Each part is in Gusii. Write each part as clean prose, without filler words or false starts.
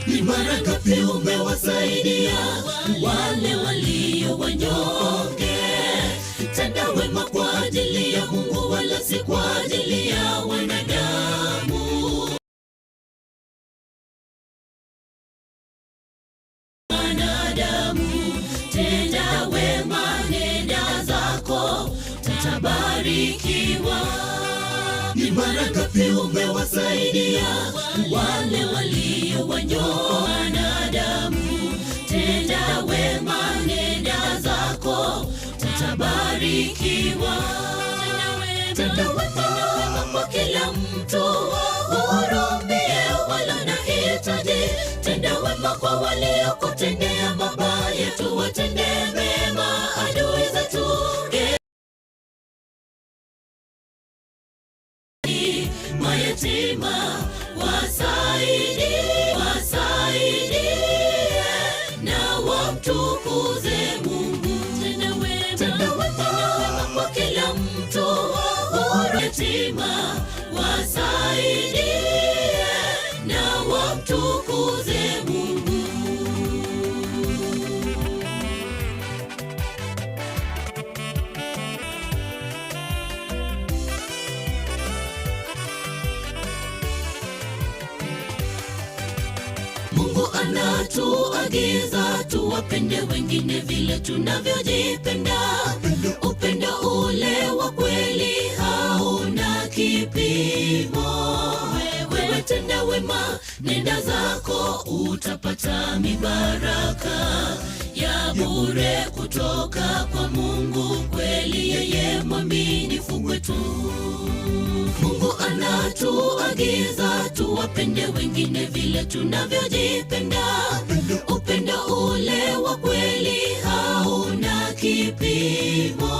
Ni mara ngapi umewasaidia wale walio wanyonge? Tenda wema kwa ajili ya Mungu, wala si kwa ajili ya wanadamu. Wanadamu, tenda wema, nenda zako, utabarikiwa. Ni mara ngapi umewasaidia wale walio wanyonge? Wanadamu, tenda wema, nenda zako, utabarikiwa. Tenda wema kwa kila mtu, wahurumie walio na hitaji. Tenda wema kwa waliokutendea mabaya, tuwatendee mema adui zetu. Mayatima wasaidie, wasaidie na wamtukuze Mungu. Tenda wema kwa kila mtu, yatima wasaidie na wamtukuze Mungu. Mungu anatuagiza tuwapende wengine vile tunavyojipenda. Upendo ule wa kweli hauna kipimo. Wewe tenda wema, nenda zako, utapata mibaraka ya bure kutoka kwa Mungu. Kweli yeye mwaminifu kwetu. Mungu anatuagiza tuwapende wengine vile tunavyojipenda. Upendo ule wa kweli hauna kipimo.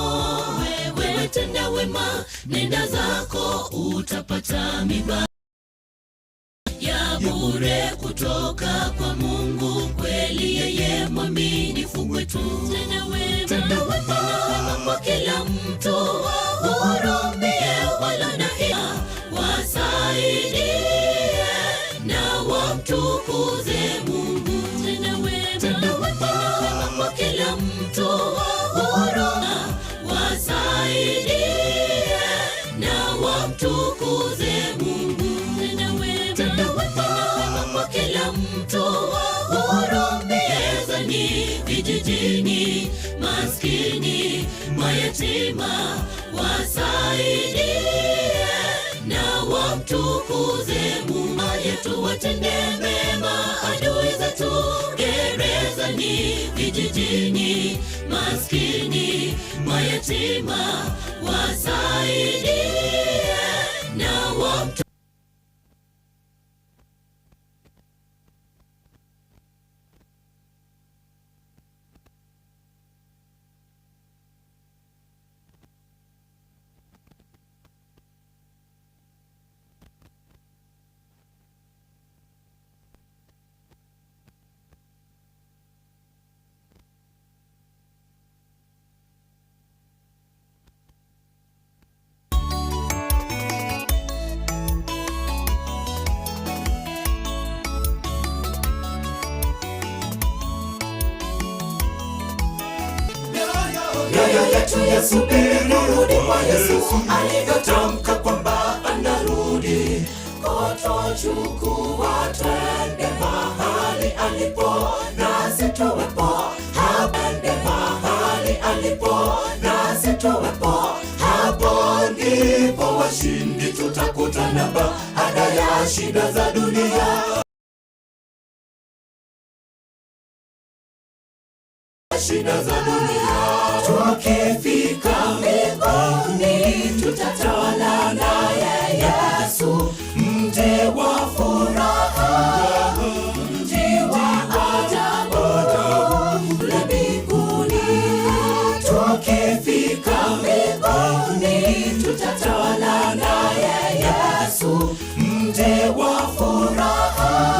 Wewe tenda wema, nenda zako, utapata mibaraka ya bure kutoka kwa Mungu. Kweli yeye mwaminifu kwetu. Tenda wema kwa kila mtu, wahurumie walio na hila, wasaidie na wamtukuze Mungu. Tenda wema kwa kila mtu, wahurumie, wasaidie na wamtukuze Mungu. Tenda wema kwa kila mtu, wahurumie vijijini, maskini, mayatima, wasaidie na wamtukuze Mungu. Yetu watende mema adui zetu, gerezani, vijijini, maskini, mayatima, wasaidie na wamtu Mioyo yetu yasubiri kurudi kwa Yesu alivyotamka kwamba anarudi kutuchukua twende mahali alipo nasi tuwepo, hapende mahali alipo nasi tuwepo. Hapo ndipo washindi tutakutana baada ya shida za dunia. Shida za dunia tukifika mbinguni tutatawala naye Yesu, mji wa furaha, mji wa ajabu kule mbinguni. Tukifika mbinguni tutatawala naye Yesu, mji wa furaha.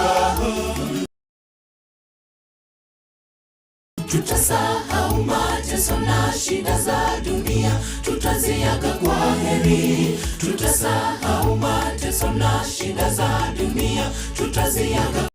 Tutasahau mateso na shida za dunia, tutaziaga kwa heri. Tutasahau mateso na shida za dunia, tutaziaga.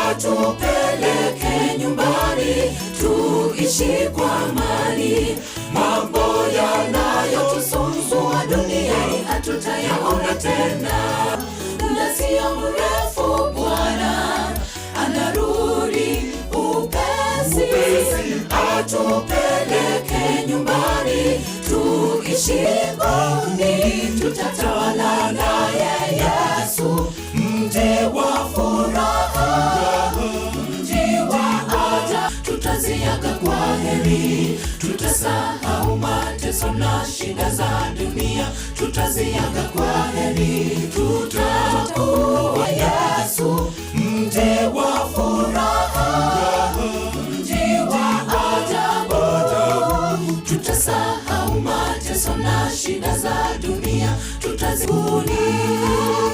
Atupeleke nyumbani tuishi kwa amani. Mambo yanayotusumbua duniani hatutayaona tena. Muda sio mrefu Bwana anarudi upesi, atupeleke nyumbani tuishi mbinguni, tutatawala naye Yesu, mji wa furaha, mji wa ajabu. Tutaziaga kwa heri, tutasahau mateso na shida za dunia, tutaziaga kwa heri, tutakuwa Yesu, mji wa furaha, mji wa ajabu. Tutasahau mateso na shida za dunia, tutazibuni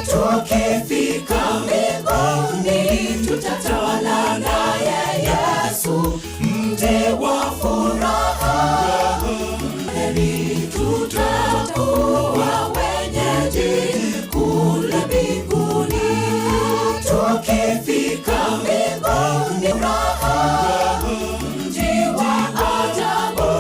tukifika mbinguni, tutatawala naye Yesu, mji wa furaha. Heri tutakuwa wenyeji kule mbinguni, tukifika mbinguni, raha, mji wa ajabu.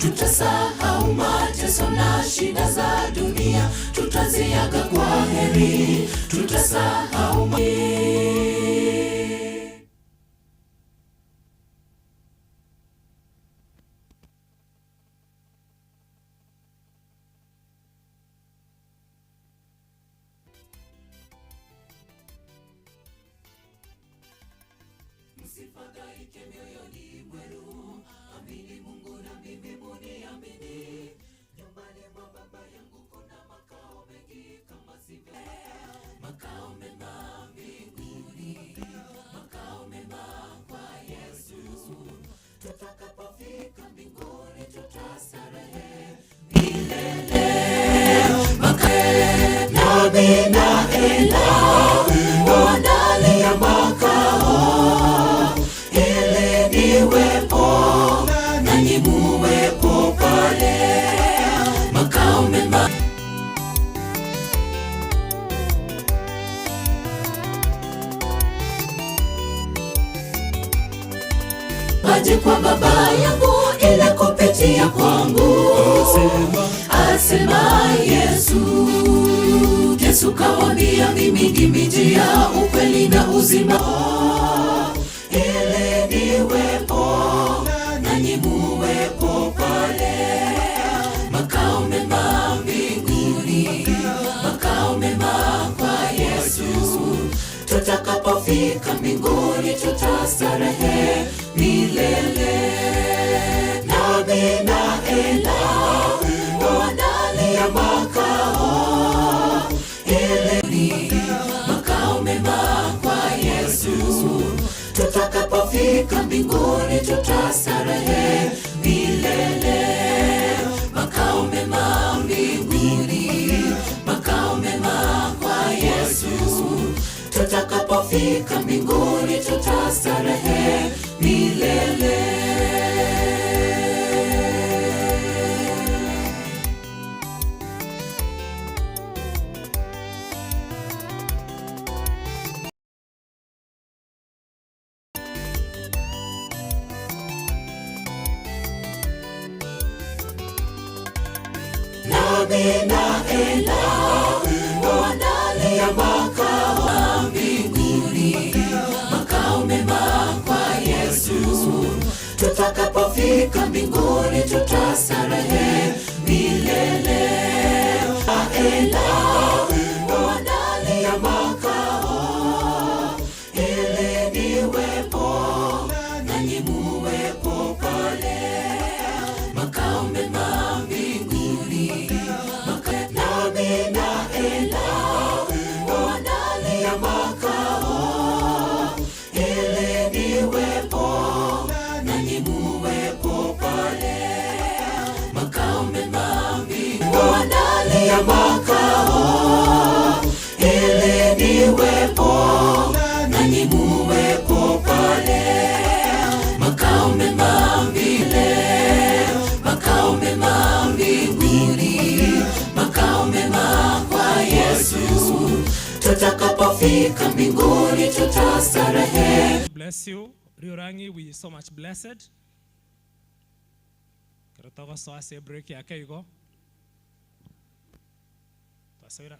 Tutasahau mateso na shida za dunia, tutaziaga kwa heri, tutasahau Msifadhaike mioyoni mwenu, amini Mungu na mimi muniamini. Nyumbani mwa Baba yangu kuna makao mengi, kama sivyo makao mema mbinguni, makao mema kwa Yesu. Tutakapofika mbinguni tutastarehe milele. Nami naenda kuandalia makao, ili niwepo nanyi muwepo pale, makao mema. Aje kwa Baba yangu ila kupitia kwangu, asema Yesu. Yesu kawaambia, mimi ndimi njia, ukweli na uzima, ili niwepo nanyi muwepo pale, makao mema mbinguni, makao mema kwa Yesu. Tutakapofika mbinguni tutastarehe milele. Nami naenda kuandalia makao, ili makao mema kwa Yesu. Tutakapofika mbinguni tutastarehe milele. Makao mema mbinguni, makao mema kwa Yesu. Tutakapofika mbinguni tutastarehe milele. Nami naenda kuandalia makao mbinguni, makao mema kwa Yesu. Tutakapofika mbinguni tutastarehe milele. Naenda kuandalia makao, ili niwepo nanyi muwepo pale, makao mema mbinguni, nami naenda kuandalia makao, ili niwepo nanyi muwepo pale, makao mema mbinguni, kuandalia makao, ili niwepo nanyi muwepo pale, makao mema mbile, makao mema mbinguni, makao mema kwa Yesu. Tutakapofika Tutakapofika mbinguni tutastarehe. Bless you. Riorangi, we so much blessed. Kero togosoa ase ebreak yake igo. Twasoira.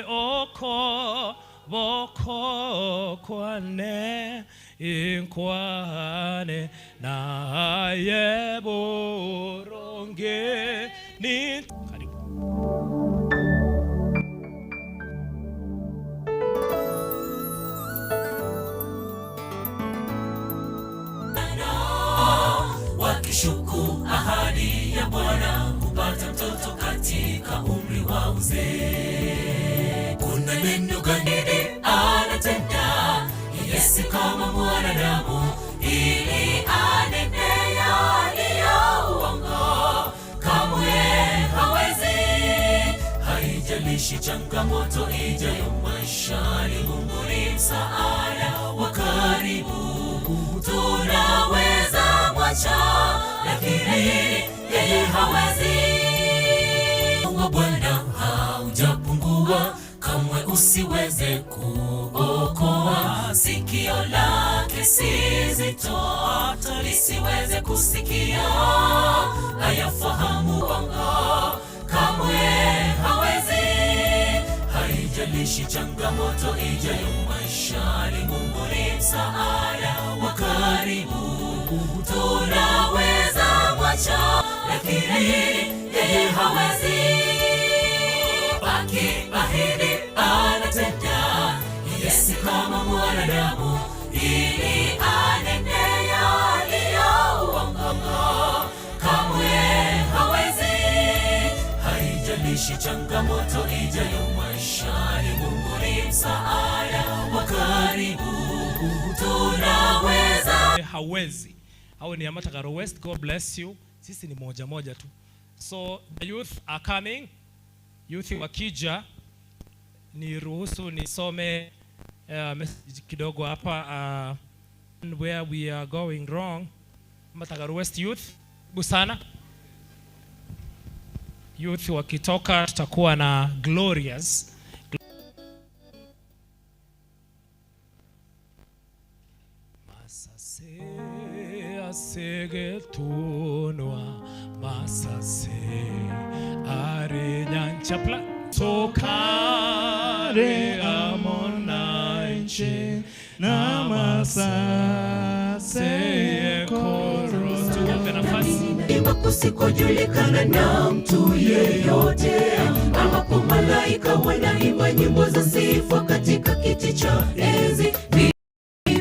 Oko boko kwane inkwane naye boronge ni karibu. Wakishuku ahadi ya Bwana kupata mtoto katika umri wa uzee. Kuna neno gani anatenda Yesu kama mwanadamu ili anene yaliyo uongo? Kamwe hawezi. Haijalishi changamoto ijayo maishani, Mungu ni msaada wa karibu. Tunaweza mwacha, lakini yeye hawezi. Wa Bwana haujapungua, kamwe usiweze kuokoa. Sikio lake si zito, hata lisiweze kusikia. Hayafahamu uongo, kamwe hawezi. Haijalishi changamoto ijayo maishani, Mungu ni msaada wa karibu. Tunaweza mwacha, lakini yeye hawezi. Akiahidi anatenda, Yesu kama mwanadamu ili anene yaliyo uongo, kamwe hawezi. Haijalishi changamoto ijayo maishani, Mungu ni msaada wa karibu. Tunaweza hawezi. Hao ni Amatagaro West. God bless you. Sisi ni moja moja tu. So the youth are coming. Youth wakija ni ruhusu nisome message kidogo hapa where we are going wrong. Amatagaro West youth, karibu sana. Youth wakitoka tutakuwa na Glorious. Masase asegetunwa masase arinyanchapla Tokare amonaiche namasase koro. Tuwape nafasi. Imba kusifu. kusikojulikana na mtu yeyote, ambapo malaika wanaimba nyimbo za sifa katika kiti cha enzi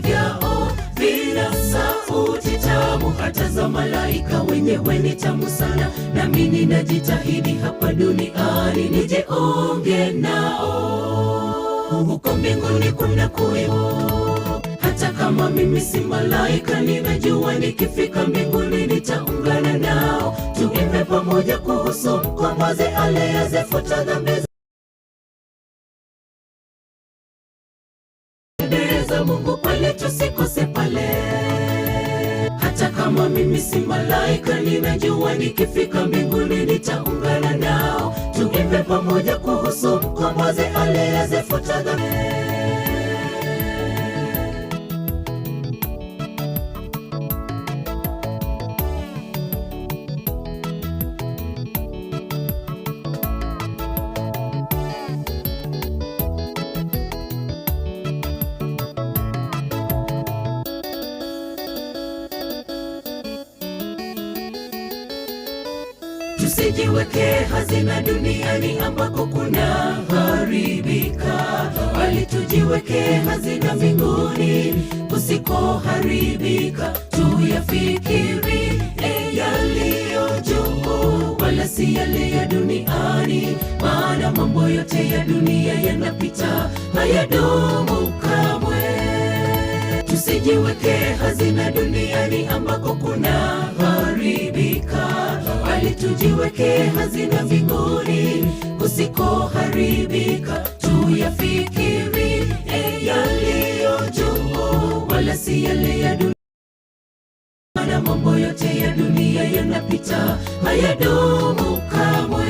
vyao vina sauti tamu, hata za malaika wenyewe ni tamu sana. Nami ninajitahidi hapa duniani nijiunge nao, huko mbinguni kuna kuimba. Hata kama mimi si malaika, ninajua nikifika mbinguni nitaungana nao, tuimbe pamoja kuhusu mkombozi aliyezifuta dhambi za Mungu kweli tusikose pale. Hata kama mimi si malaika, ninajua nikifika mbinguni nitaungana nao, tuimbe pamoja kuhusu mkombozi aliyezifuta dhambi. Tusijiweke hazina duniani ambako kuna haribika, bali tujiweke hazina mbinguni kusikoharibika. Tuyafikiri yaliyo juu, wala si yale ya duniani, maana mambo yote ya dunia yanapita, hayadumu kamwe. Tusijiweke hazina duniani ambako kuna haribika, bali tujiweke hazina mbinguni kusikoharibika. Tuyafikiri yaliyo juu, wala si yale ya dunia, maana mambo yote ya dunia yanapita, hayadumu kamwe.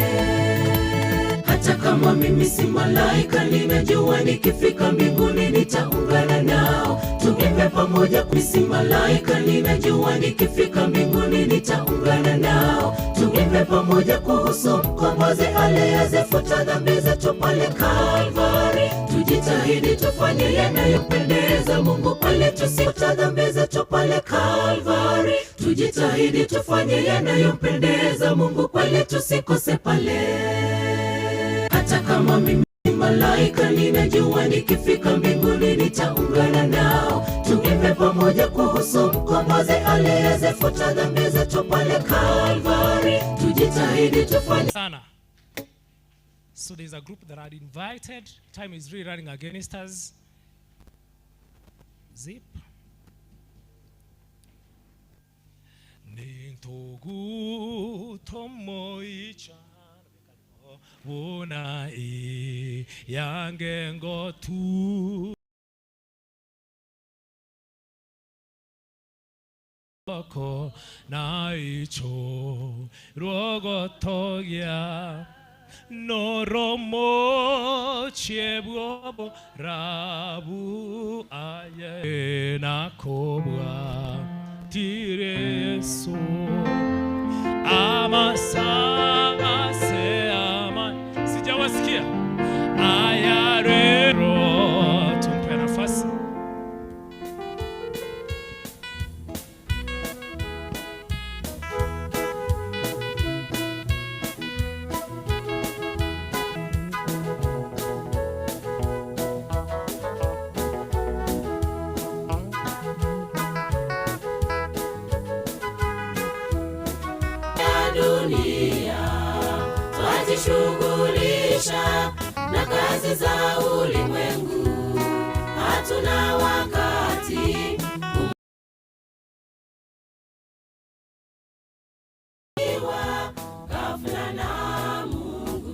Hata kama mimi si malaika, ninajua nikifika mbinguni nitaungana nao, tuimbe pamoja. Si malaika, ninajua nikifika mbinguni nitaungana nao, tuimbe pamoja kuhusu mkombozi aliyezifuta dhambi zetu pale Kalvari. Tujitahidi tufanye yanayopendeza Mungu pale tusifuta dhambi zetu pale Kalvari. Tujitahidi tufanye yanayompendeza Mungu pale tusikose pale. Hata kama mimi malaika, ninajua nikifika mbinguni nitaungana nao, tuimbe pamoja kuhusu mkombozi aliyezifuta dhambi zetu pale Kalvari. Tujitahidi tufanye sana. So there's a group that I invited. Time is really running against us. Zip. Nintogutomoicha buna i yangengo tu ko naicho rogotogia noromo chebwobo rabu aye nakobwa tireso amasase ama sijawasikia ayarero tumpe nafasi. Ya dunia twajishughulisha na kazi za ulimwengu, hatuna wakati wa ghafla na Mungu.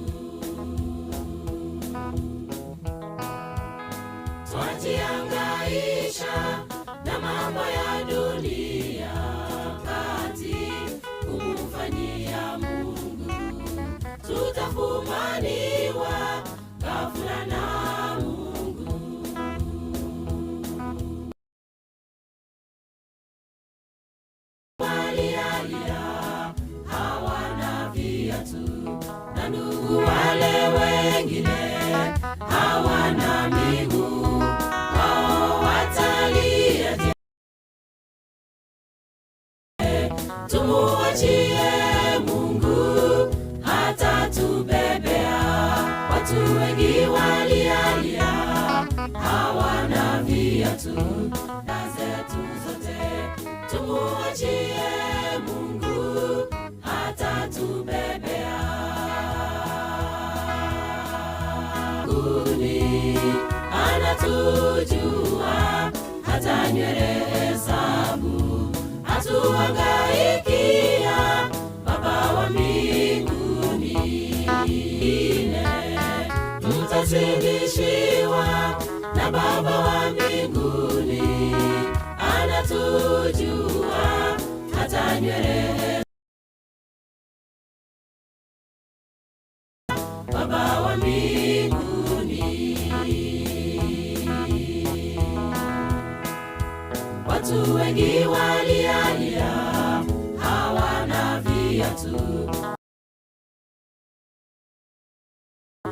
Twajihangaisha na mambo ya dunia, kati kumfanyia Mungu tutafumaniwa ghafla na Mungu. Walialia hawana viatu, na ndugu wale wengine hawana miguu, wao watalia je? Tumuachie Watu wengi walialia hawana viatu, na zetu zote tumuachie Mungu atatubebea. Mbinguni anatujua hata nywele hesabu, atuhangaikia Baba wa mbinguni. Mtazidishiwa na Baba wa mbinguni, anatujua hata nywele Baba wa mbinguni. Watu wengi walialia hawana viatu,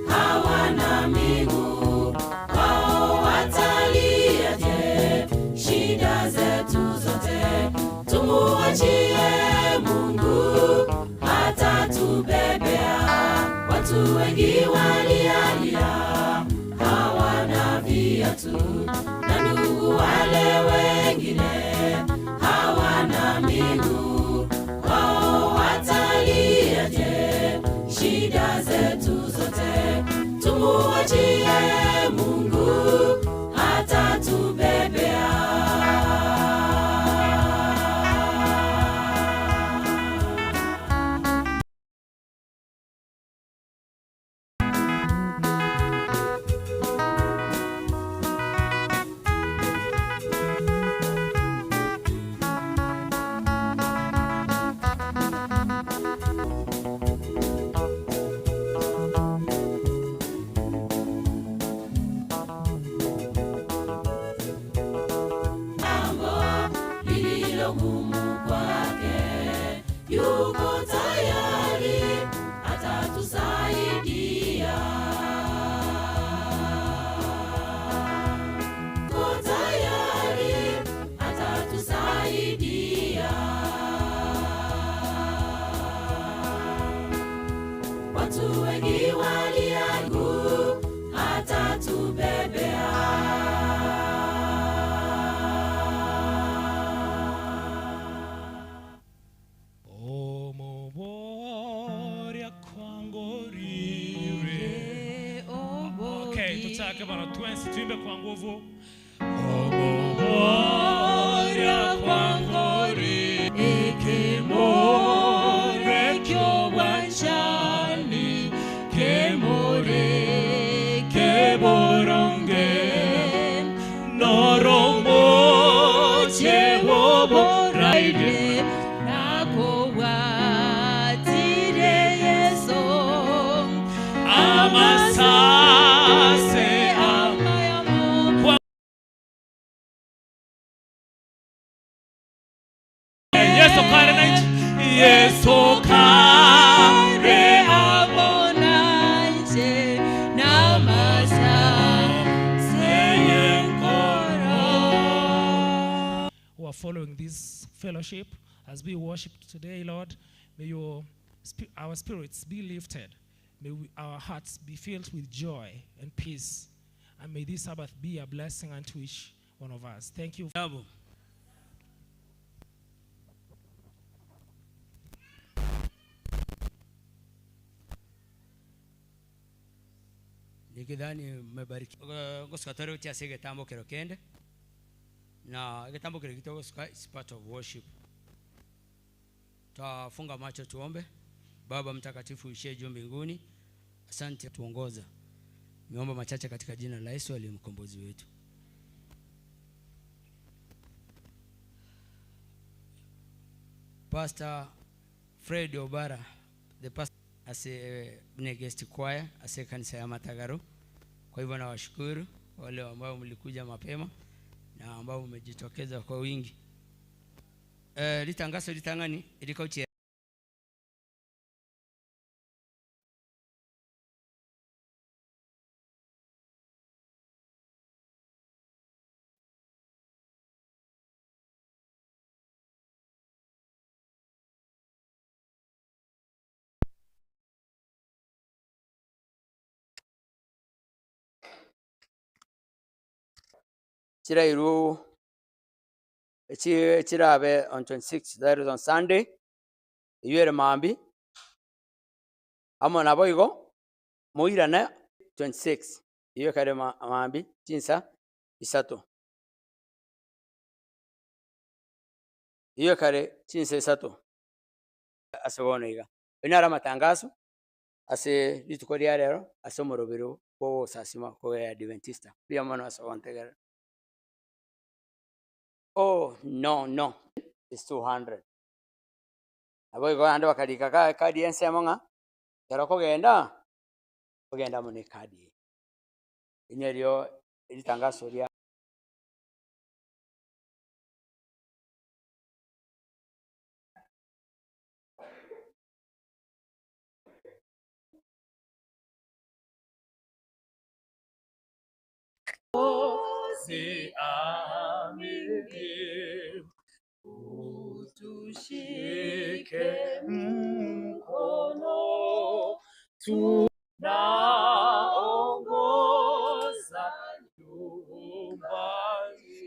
hawana miguu, wao wataliaje? Shida zetu zote tumuachie Mungu, atatubebea. Watu wengi walialia hawana viatu, na ndugu wale wengine hawana miguu, wao wataliaje? Shida zetu zote tumuachie Mungu, atatubebea. Jambo lililo gumu kwake, yuko tayari atatusaidia. Yuko tayari atatusaidia. Watu wengi waliagu atatubebea. Omoboria kwangorire. Okay, tuchake bana twensi tuimbe kwa nguvu. Omoboria kwangorire. Ekemore kyobwanchani kemore keboronge noromo cheboboraire amasase am Yesu kare na Yesu kare who are following this fellowship as we worship today, Lord. May our spirits be lifted. May our hearts be filled with joy and peace. And may this Sabbath be a blessing unto each one of us. Thank you. Jambo. Nikidhani mmebariki. Gosuka tore utia ase egetambo kero kende na egetambo kero gito gosuka is part of worship. Tafunga macho tuombe. Baba mtakatifu uishie juu mbinguni, asante tuongoza. Niomba machache katika jina la Yesu aliye mkombozi wetu. Pastor Fred Obara, the pastor ase guest choir ase kanisa ya Matagaro. Kwa hivyo nawashukuru wale ambao mlikuja mapema na ambao mmejitokeza kwa wingi. Litangazo litangani ilikauchi Chirairwe echi chirabe on 26 that is on Sunday, eywo ere mambia, amo naboigo moirane 26 eywo ekare mambia chinsa isato. Eywo ekare chinsa isato ase bono iga. Ayio naro amatangaso ase rituko ria rero ase omoroberi bw'ogosasima kwa Adventista. Mbuya mono ase ogontegerera. Oh no no is 200. Naboigo naende bakarika ka ekadi ensemo ng'a ekero okogenda, ogende amo na ekadi eye. Eri nario ritangaso ria. Utushike mkono tunaongoza nyumbani.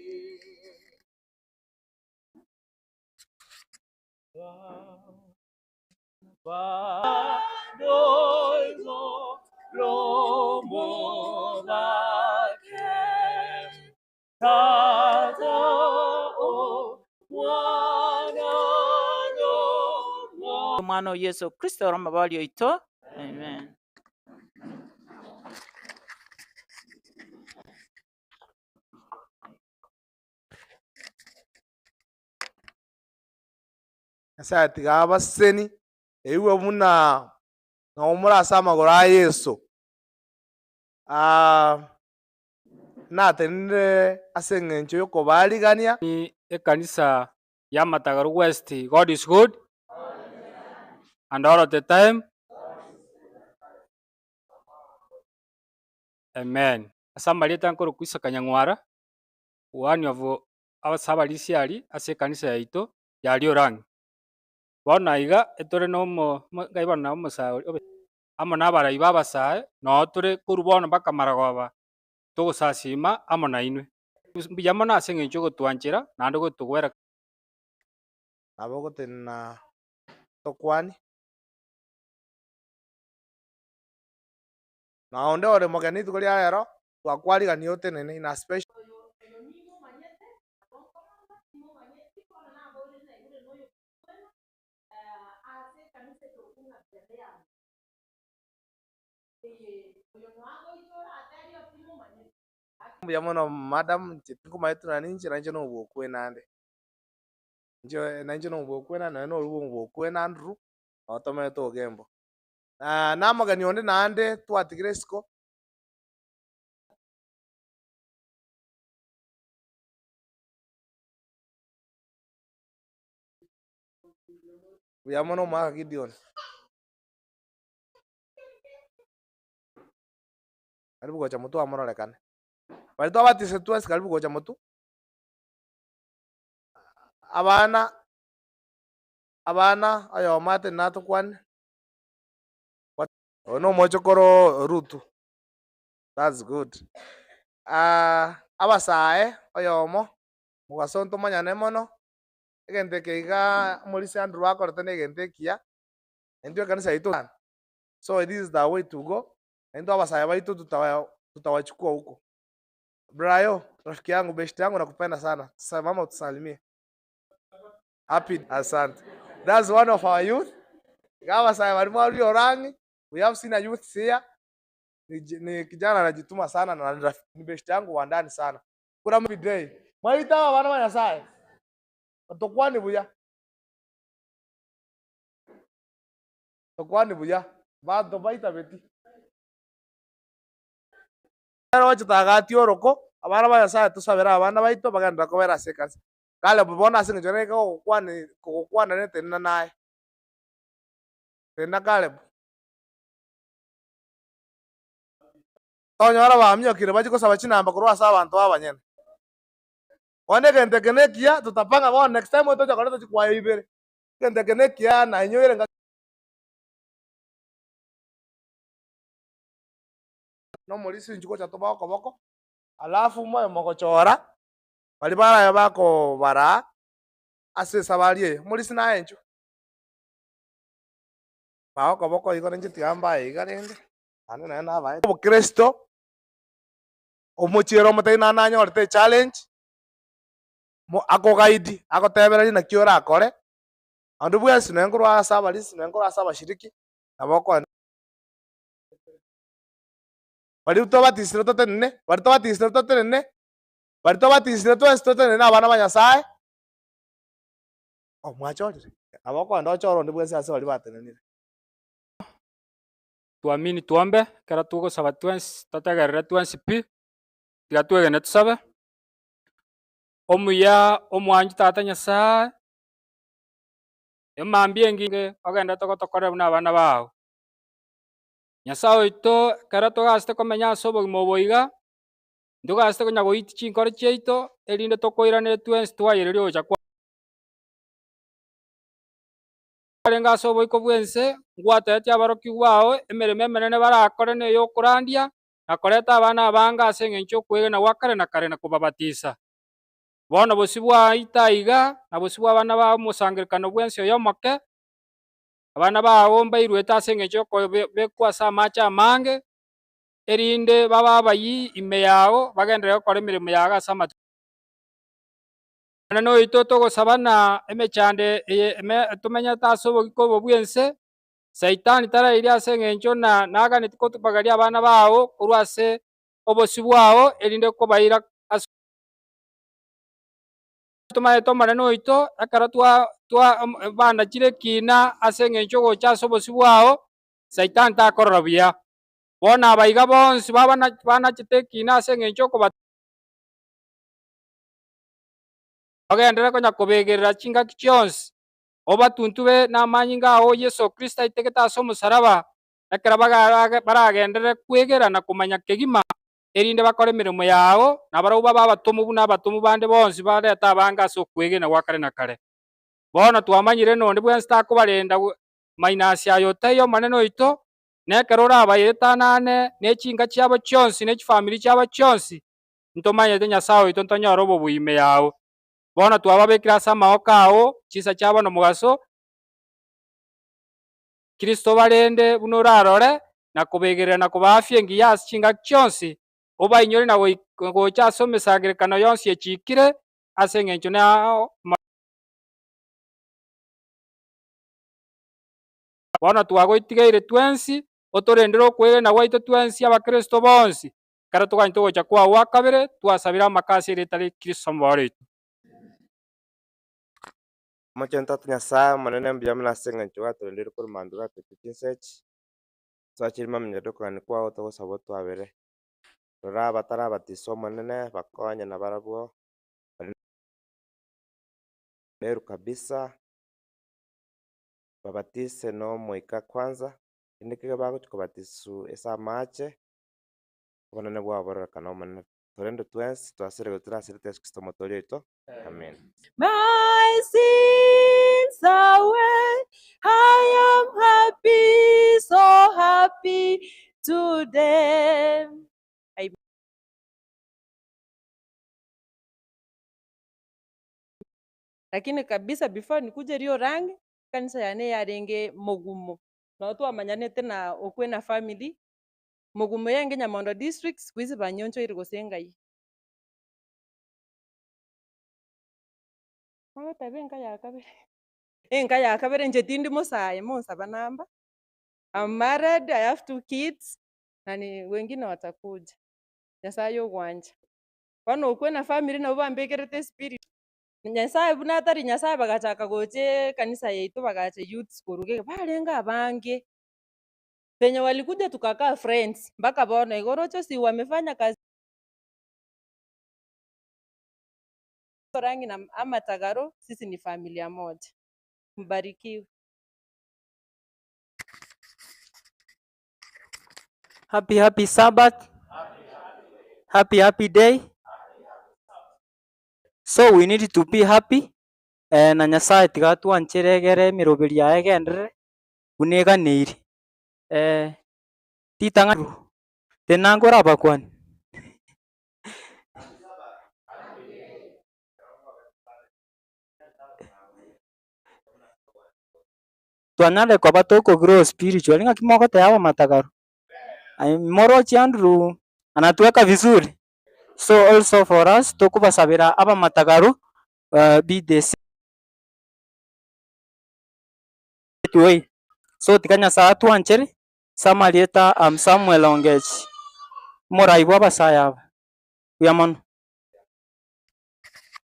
Omwana o Yeso Kristo ore omobori oito. Amen. Nyasae tiga abaseseni, eigwe buna nabo more ase amagoro a Yeso. Ah, natenenire ase engencho y'okobaarigania. Ekanisa ya Matagaru West God is good and all the time. Amen. Ase amarieta nkorokwa Isaka Nyang'wara, one of ase abarisia aria ase ekanisa yaito ya Riorang'i. Bono aiga etore na omo ngai bono na omosae oria obe amo na abarai ba abasae, noo tore korwa bono mpaka marogoba togosasima amo nainwe. Mbuya mono ase eng'encho ogotwanchera naende gotogwera. Nabo ogotenena tokwani. Na onde ore mogeni rituko ria rero, twakwarigania otenene in a special. Mbuya mono madam, inche tinkomanyeti nonya ninche nainche nobokwe nande. Inche nainche nobokwe nande nonya noria bwobokwe na Andrew, nabo tomenyete Ogembo. Namogeni onde naende twatigire isiko. Buya mono omwaka Gideon. Karibu gocha motwe amororekane. Baria twabatisete twensi karibu gocha motwe. Abana, abana oyomo ate natokwane. Oyo na omochokoro o Rutu. That's good. Abasae oyomo, mogaso ntomanyane mono, egento eke iga omorisia Andrew akorete na egento ekiya, intwe ekanisa yaito so this is the way to go, na intwe abasae baito tutawa tutawachukua huko. Brayo, rafiki yangu, beshte yangu nakupenda sana. Mama utusalimie. Happy, asante. That's one of our youth. Iga abasae baria mwarure orang'i, we have seen a youth here. Ni, ni kijana anajituma sana na ni rafiki- ni beshte yangu wa ndani sana. Kura every day. Mwaita aba abana ba Nyasaye. Tokwane buya. Tokwane buya. Banto baitabeti. Ekero bachete oroko, abana ba Nyasaye tosabere abana baito bagenderere kobera ase ekanisa. Caleb bono ase eng'encho nere kogokwana kogokwana netenena naye. Tenena Caleb. Tonyora bamiokire bachie kosaba chinamba korwa ase abanto abanyene. Bono egento eke nekiya, tutapanga bono next time tocha koreta chikwaya ibere. Egento eke nekiya nainyoire ng'a nomorisia inchuo gocha tobae okoboko, alafu mobe mogochora. Baria barabe bakobaraa ase esabari eye, morisi naye inchuo. Baa okoboko igo ninche tiga mbae iga rende, naende naye nabaete. Obokristo, omochiere omotebi naende nanyorete echallenge, mo akoguide, agotebereria naki orakore, onde bwensi nonye nkorwa ase abarisi, nonye nkorwa ase abashiriki, nabo okoenda. Baria twabatisire totenene, baria twabatisire totenene, baria twabatisire twensi totenene abana ba Nyasaye, oh mwachorire? Nabo okoenda ochore onde bwensi ase baria batenenire. Tuamini tuombe, ekero togosaba twensi totegerere twensi pi, tiga twegene tosabe. Omuya omwanchi Tata Nyasaye, emambia engiya ogenderete gotokorera buna abana bao. Nyasae oito, ekero togasete komenya ase obogima obo iga, ntogasete konya goitia chinkoro chiaito, erinde tokoiranere twensi twayereria ogocha kwa. Kwarenge ase oboiko bw'ense, ngwatebetie aborokigwa bao emeremo emenene barakore neyokorandia, na koreta abana abange ase engencho y'okwegena gwa kare na kare na kobabatisa. Bono bosio bwaito aiga, na bosio bw'abana ba omosangererekano bw'ense oyo omoke, abana bao mbairuete ase engencho y'okobekwa ase amache amange, erinde babe abayii ime yao, bagenderere gokora emeremo yao ase amatuko. Omonene oito togosaba na emechando eye tomenyete ase obogima obo bw'ense, Saitani tarairie ase engencho na naganeti kotobagaria abana bao korwa ase obosio bwao, erinde kobaira ase. Tomaete Omonene oito, ekero twa twa banachire ekiina ase engencho ogocha ase obosio bwao, Saitani takorora buya. Bono aba iga bonsi babana banachete ekiina ase engencho okoba. Ogenderere konya kobegerera chingaki chionsi, obatuntube namanyinga ao Yeso Kristo aitegete ase omosaraba, ekero baragenderere kwegera na komanya kegima, erinde bakore emeremo yao, na barabwo babe abatomu buna abatomu bande bonsi barete abange ase okwegena gwa kare na kare. Bono twamanyire nonde bwensi takobarenda mainasi aye otaiyo Omonene oito, na ekero orabaetanane ne chinka chiabo chionsi ne chifamiri chiabo chionsi, ntomanyete Nyasae oito ntonyore obobui ime yao. Bono twababekire ase amaboko ao chinsa chia bono mogaso, Kristo obarende buna orarore, na kobegerera na kobaa afya engiya ase chingaki chionsi, obainyore na gocha ase emesangererekano yonsi echiikire, ase engencho nao Bono twagoitigeire twensi, otorendere okwegena gwaito twensi abakristo bonsi, ekero toganyete ogocha kwao gwa kabere, twasabire amaka ase erieta ria Kristo Omobori oito. Omochenu Tata Nyasae Omonene mbuya mono ase eng'encho gwatorendeire korwa mambia gwatoetie chinsa echi, twachire mambia okogania kwao togosaba otwabere. Rora abatarabatiswa Omonene bakonye nabarabwo bare meru kabisa, babatise na Omoika kwanza, rende ekero bagochia kobatiswa ase amache, obonene bwabo bororekane Omonene. Torende twensi twasire goetera ase erieta Yeso Kristo Omotoori oito. Amen. My sins away. I am happy, so happy today. Amen. Lakini kabisa before nikuje Rio Rangi, kanisa yane yarenge mogumo. Nabo twamanyanete na okwe na family, mogumo yenge Nyamondo district, siku hizi banyonchoire gose ngai. Ogoteba enka ya kabere, enka ya kabere inche tindi mosae monsaba namba, I'm married, I have two kids, na ni wengine watakuja, Nyasaye ogwancha. Bono okwe na family nabo bambekerete espirit, Nyasaye buna atari Nyasaye bagachaka gocha ekanisa yaito bagacha youths korwa iga barenge abange. Venye walikuja tukakaa friends mpaka bono iga oroche si wamefanya kazi Orangi na amatagaro sisi ni familia moja. Mbarikiwe. Happy happy Sabbath. Happy happy day. So we need to be happy eh, na Nyasaye tiga atwanchere egere emeroberi yaye egenderere buna eganeiri. Eh, ritang'ani tenena nkore abakwani. Twanyarire koba toko grow spiritually ng'aki mogoteba abamatagaru? Aye moroche Andrew anatuweka vizuri? So also for us tokobasabera abamatagaru be the same way. So tiga Nyasaye atwanchere ase amarieta a Samuel Ongechi, omorai bwa abasae aba. Mbuya mono.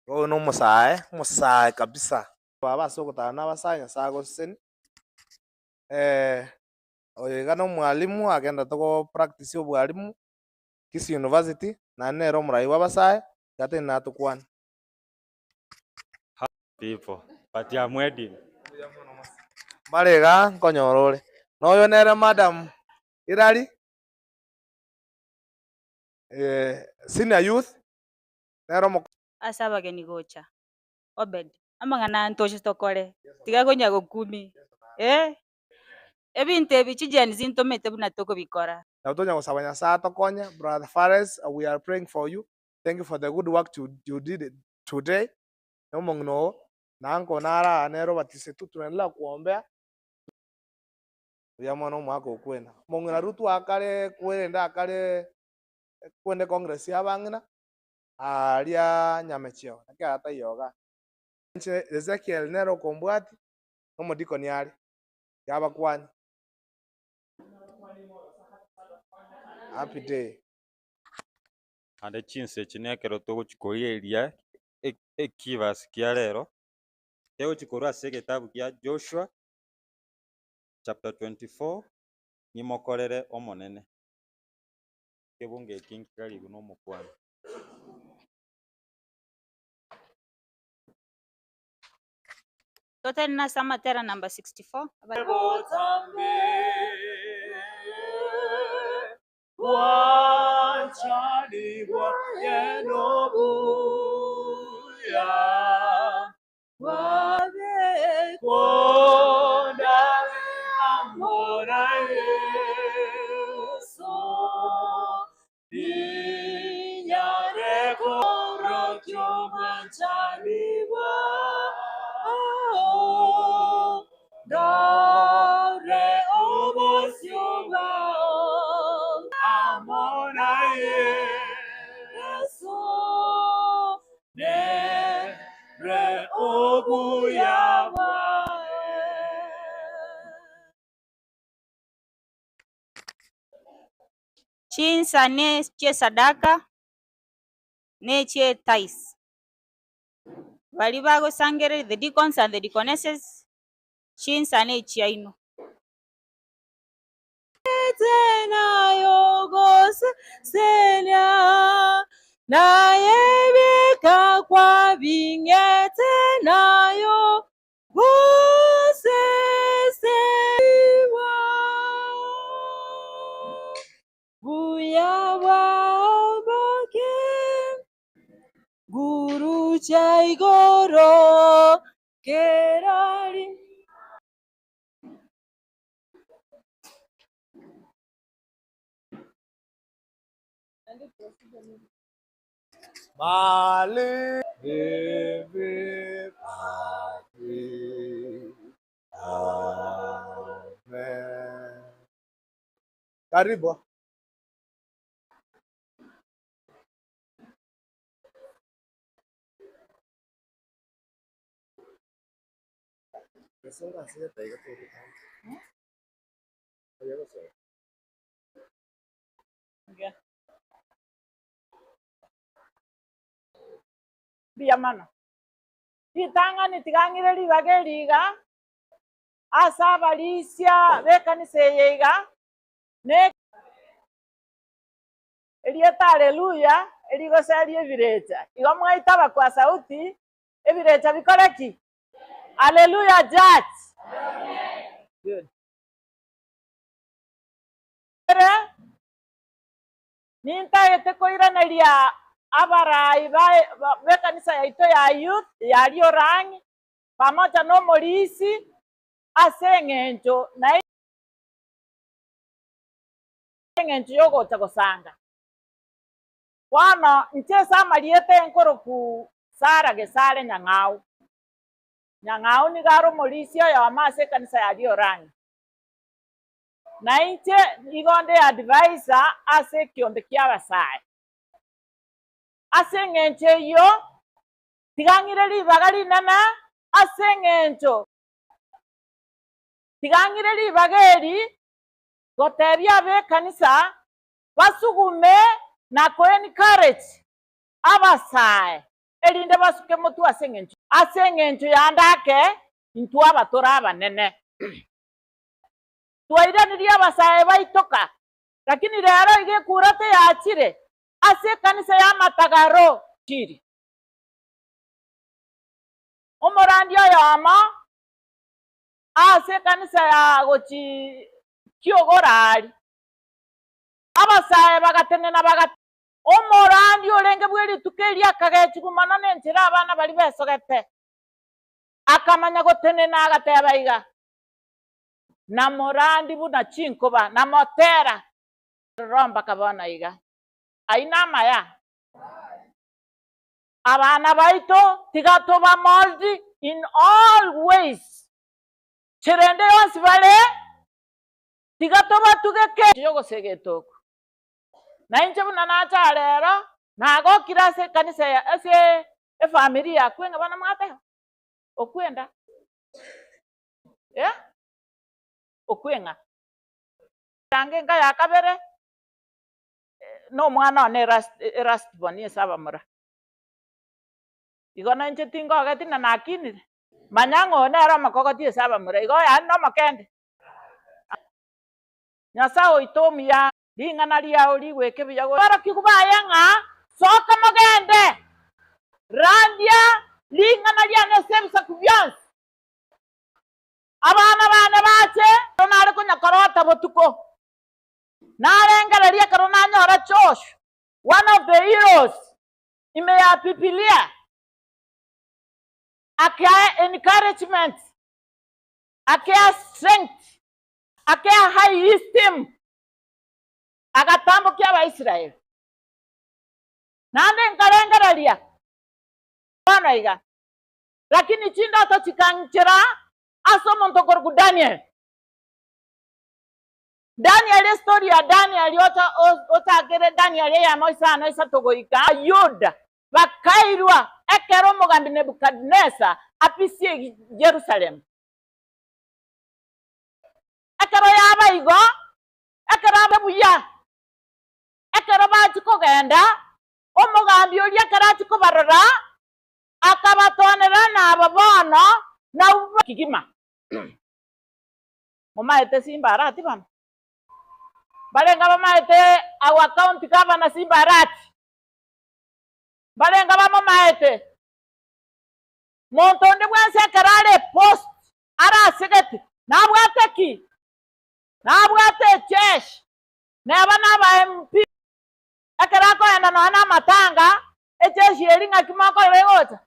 Oyo na omosae, omosae kabisa. Baba ase ogotara na abasae Nyasae agoseseni. Oyo iga na omwalimu agenderete go practice obwalimu Kisii University, naende nere omorai bwa abasae, iga tari natokwane. People, but I'm wedding. Mbare igaa nkonyora ore. Na oyo nere madam Hilary, senior youth, nere omo. Ase abageni gocha. Obed, amang'ana aya ntoche tokore, tiga konya gokumi, eh. Ebinto ebi chi Gen Z ntomanyete buna tokobikora. Nabo tonya gosaba Nyasaye atokonye, brother Phares we are praying for you, thank you for the good work you did today, na omong'ina oo, na uncle nare aa nere obatisetwe, tunaendelea kuombea, buya mono omwaka okwena. Omong'ina Ruth akare kwerende akare kwende congress ya abang'ina, aaria Nyamecheo, naki ara taiyo igaa. Inche Ezekiel nere okombwatia, na omodikoni are, yabakwania. Happy day. Naende chinsa echi nekero togochia korigereria ekibasi kia rero, kegochia korwa ase egetabu gia Joshua chapter 24, nimokorere Omonene. Ekebungo eki nkikarigwe na omokuani. Totenene ase amatera number 64. Chinsa ne chi'esadaka, ne chi'etithe. Baria bagosangereria, the deacons and the deaconesses, chinsa ne echiaino. Buya bwaoboke gurucha igoro kerari. Mali Amen. Karibu. Mbuya mono. Ritang'ani tiga ng'ire ribaga eri iga, ase abarisia b'ekanisa eye iga, ne erieta haleluya erigoseria ebirecha. Igo mwaitaba kwa sauti, ebirecha bikore ki? Haleluya church! Good. Ere nintagete koiraneria abarai b'ekanisa yaito ya youth ya Riorang'i pamoja na omorisi ase eng'encho na eng'encho y'ogocha gosanga. Bono inche ase amarieta enkoroku Sarah Gesare Nyang'au. Nyang'au nigo are omorisia oyomo ase ekanisa ya Riorang'i. Na inche nigo nde advisor ase ekiombe ki'abasae. Ase eng'encho eyio, tiga ng'ire ribaga rinene ase eng'encho, tiga ng'ire ribaga eri gotebia ab'ekanisa basugume na ko-encourage abasae erinde basuke motwe ase eng'encho ase eng'encho yande ake intwe aba tore abanene. Twairanirie abasae baito ka, lakini rero iga ekura teyachire ase ekanisa y'amatagaro chiri. Omorandia oyomo ase ekanisa ya gochi kiogora aria, abasae bagatenena baga Omorandia orenge bwe rituko erio akagechigwa mono nenchera abana baria besogete. Akamanya gotenena agateba iga, Namorandi buna chinkoba, namotera. Rora mpaka bono iga. Ayio namaya. Abana baito tiga toba mold in all ways. Cherende yonsi bare, tiga tobatugeke. Yogosegeta oko. Na inche buna nacha rero, nagokire ase ekanisa ya ase efamiri yakwe ng'a bono mwateba, okwenda eh, okweng'a. Ange enka ya kabere, na omwana one elast elast born ase abamura. Igo na inche tingogeti na nakinire, manya ng'a oyo nere omokogoti ase abamura, igo yaani na omokende. Nyasae oito omuya, ring'ana riao rigweke buya gocha. Aborokigwa baye ng'a, Soka mogende, randia ring'ana riane ase ebisaku bionsi. Abana baane bache. Ekero nare konya korota botuko, narengereria ekero nanyora Joshua, one of the heroes ime ya Bibilia, akea encouragement, akea strength, akea high esteem, agatambokia Abaisraeli. Naende nkarengereria bono iga, Lakini chindoto chikang'chera ase omonto okorokwa Daniel. Daniel, estory ya Daniel ocha ochakere Daniel eyemo isano isato goika Yuda bakairwa ekero omogambi Nebukadnesa apisie Jerusalemu. Ekero yaba igo, ekero abe buya, ekero bachia kogenda, omogambi oria ekero achia kobarora, Akabatonera nabo bono nabwo kegima. Momaete Simba Arati bono? Mbarenge abamaete our county governor Simba Arati? Mbarenge abamomaete? Monto onde bwensi ekero are epost arasegete nabwate ki? Nabwate echeshi, neba naba MP, ekero akoenda nonya na amatanga Ejeshi eria ng'aki mokorora egocha?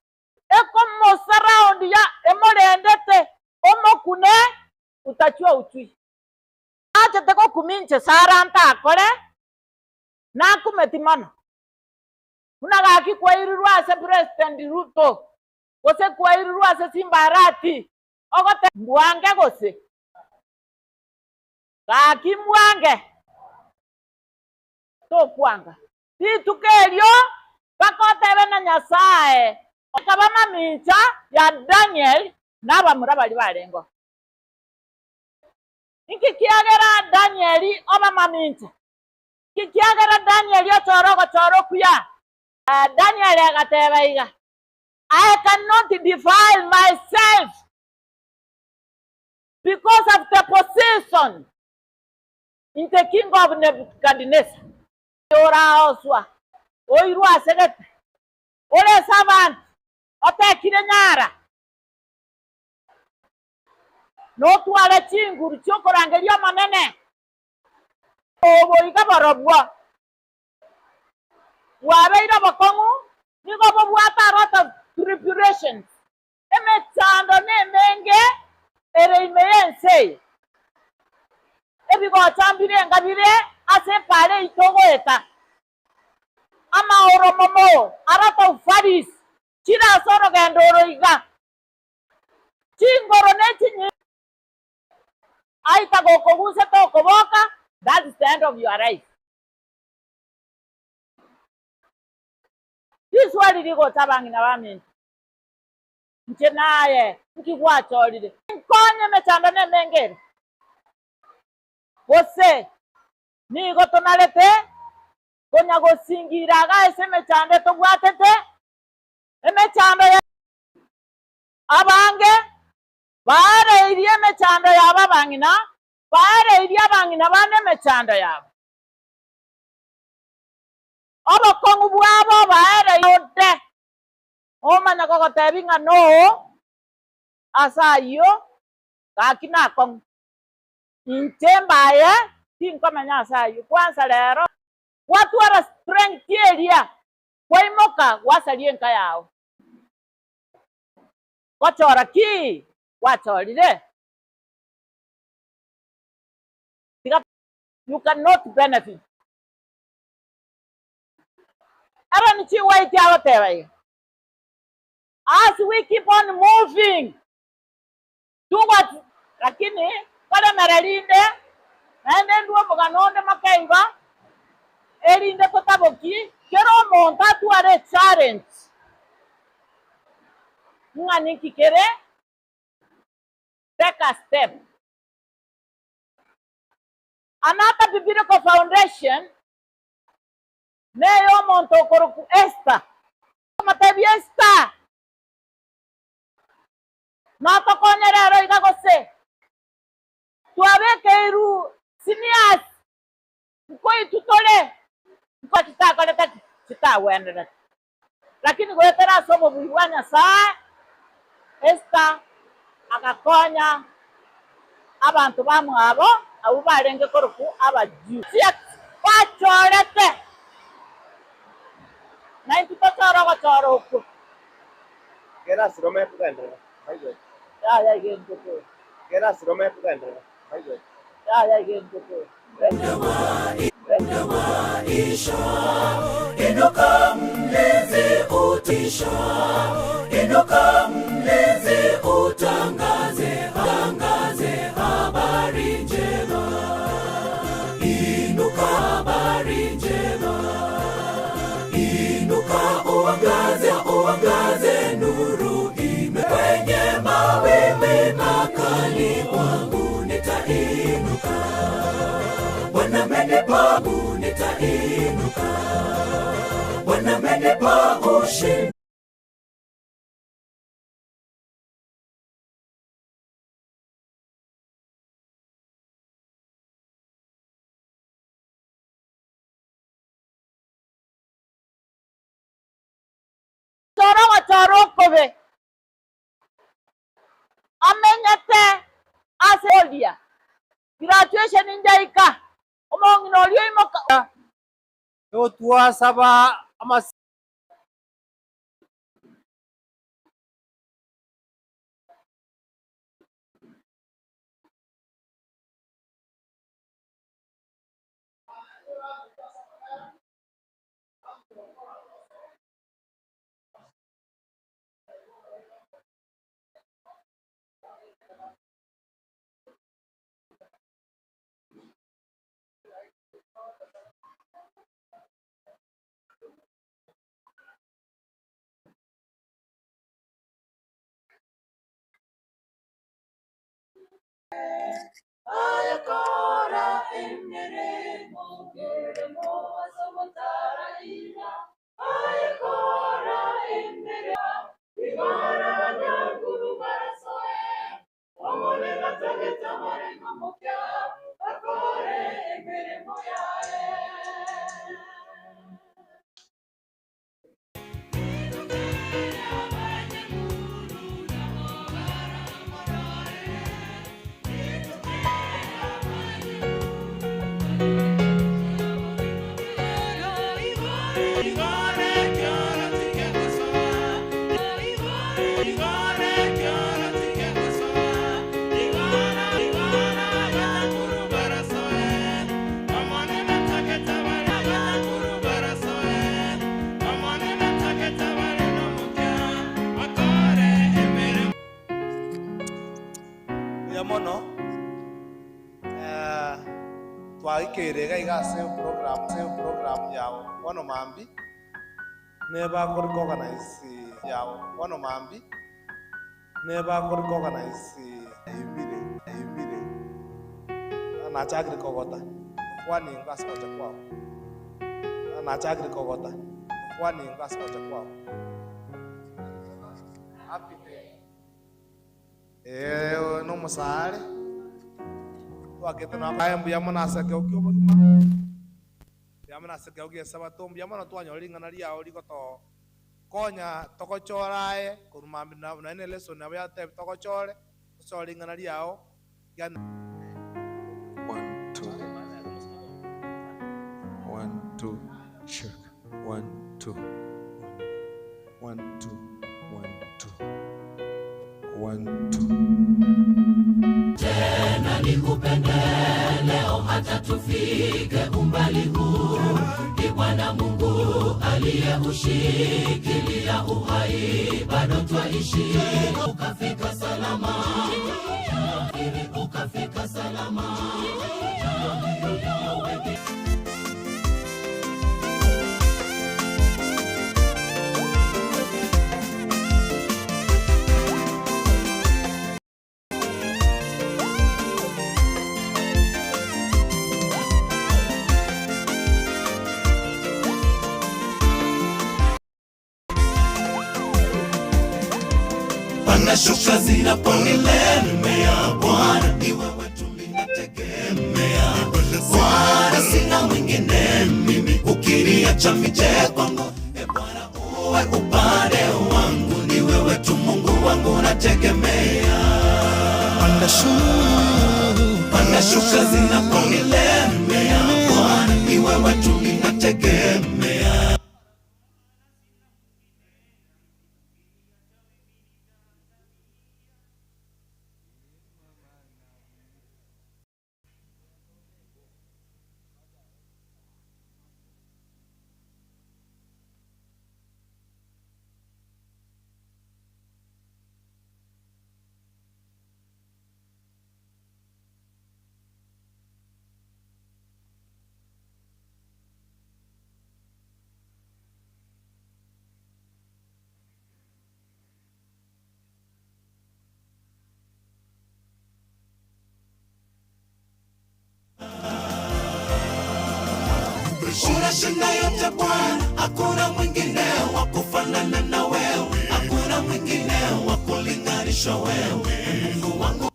Ekomosurround ya emorendete omokune utachua uchui. Nachete gokumia inche Sara ntakore, nakumeti mono. Buna gaki kwairirwe ase President Ruto, gose kwairirwe ase Simba Arati, ogote mbwange gose? Gaki mbwange? Tokwanga. Rituko erio bagotebe na Nyasae akaba mamincha ya Daniel na abamura baria barengeo. Inki kiagera Danieli oba mamincha? Inki kiagera Danieli ochora ogochora okuya? Daniel agateba iga, I cannot defile myself because of the position in the king of Nebuchadnezzar. Oraoswa, oirwe ase gete, ore ase abanto, otekire nyara, notware chinguru chi'okorangeria Omonene. Oboiga borobwo bwabeire obokong'u, nigo bobwate a lot of tribulations, emechando nemenge ere ime y'ense eye. Ebigocha mbirenga bire ase epaara eyio togoeta. Amaoromomo, a lot of valleys, chire ase orogendo oro iga. Chingoro ne chinyi aita gokogusete okoboka, that is the end of your life. Riswali rigocha abang'ina baminto, inche naye nki gwachorire? Nkonye emechando nemenge ere, gose nigo tonarete konya gosingira iga ase emechando etobwatete, emechando ya abange baereirie emechando yabo abang'ina, baereirie abang'ina bande emechando yabo. Obokong'u bwabo baereirie onde omanya kogotebia ng'a noo ase ayio gaki nakong'u. Inche mbaye tinkomenya ase ayio. Kwansa rero gwatwara strength eria kwaimoka gwasaria enka yao. Gochora ki gwachorire? Tiga you cannot benefit. Ellen G. White agoteba iga, As we keep on moving towards Lakini nkoremere rinde, naende ndue omogano onde makeigo, erinde totaboki kera omonto atware echallenge ng'a ninki kere take a step. Another biblical foundation ney'omonto okorokwa Esther. Akamotebia Esther, Notokonye rero iga gose? Twabekeirwe seniors nkoitwe tore, nko chitakorete ki? Chitagwenerete. Lakini goetera ase obobui bwa Nyasae, Esther agakonya abanto bamwabo abwo barenge korokwa Abajew. Bachorete, na intwe tochore ogochora okwo. Kera ase Roma ekogenderera, mbaigwete. Yaya iga intwe tore. Kera ase Roma ekogenderera, mbaigwete. Yaya iga intwe tore. Inuka mlinzi utisha, inuka mlinzi utangaze, tangaze habari njema. Inuka habari njema, inuka uangaze, uangaze nuru ime kwenye mawimbi makali, kwangu nitainuka. Bwana amenipa, nitainuka. Bwana amenipa ushindi. Chora ogochora okobe amenyete ase oria. Graduation njaika, omong'ina oria oimoka. Nigo twasaba amase. Ayakora emeremo keremo ase omotaraiga, ayakora emeremo igoro abanyanguru barasoe, Omonene atagete abarenge omokia bakore emeremo yaye. Twaikeire iga iga ase program ase program ya bono mambia, neba kori koorganize ya bono mambia, neba kori koorganize ibire ibire, nachakire kogota, kwani ingo ase gocha kwao, nachakire kogota, kwani ingo ase gocha kwao. Happy day. Ee, oyo nomosaare, twakete na aye mbuya mono ase ekero kia obogima, mbuya mono ase ekero gia esabato, mbuya mono twanyora ring'ana riao rigotokonya togochora aye korwa mambia na nonye na elesson nabo yatotebia togochore, tochore ring'ana riao ekiagera. One, two. One, two. Check. One, two. One, two. One, two. One, two. Tena nikupende leo hata tufike umbali huu. Ni Bwana Mungu aliyeushikilia uhai, bado twaishi. Ukafika salama, ukafika salama. Panashuka zinaponilemea, Bwana ni wewe tu mimi nategemea. Bwana sina mwingine mimi, ukiniacha mije kwangu, e Bwana uwe upande wangu, ni wewe tu Mungu wangu nategemea. Panashuka zinaponilemea, Bwana ni wewe tu mimi nategemea. Unashinda yote Bwana, hakuna mwingine wa kufanana na wewe, hakuna mwingine wa kulinganishwa wewe, Mungu wangu.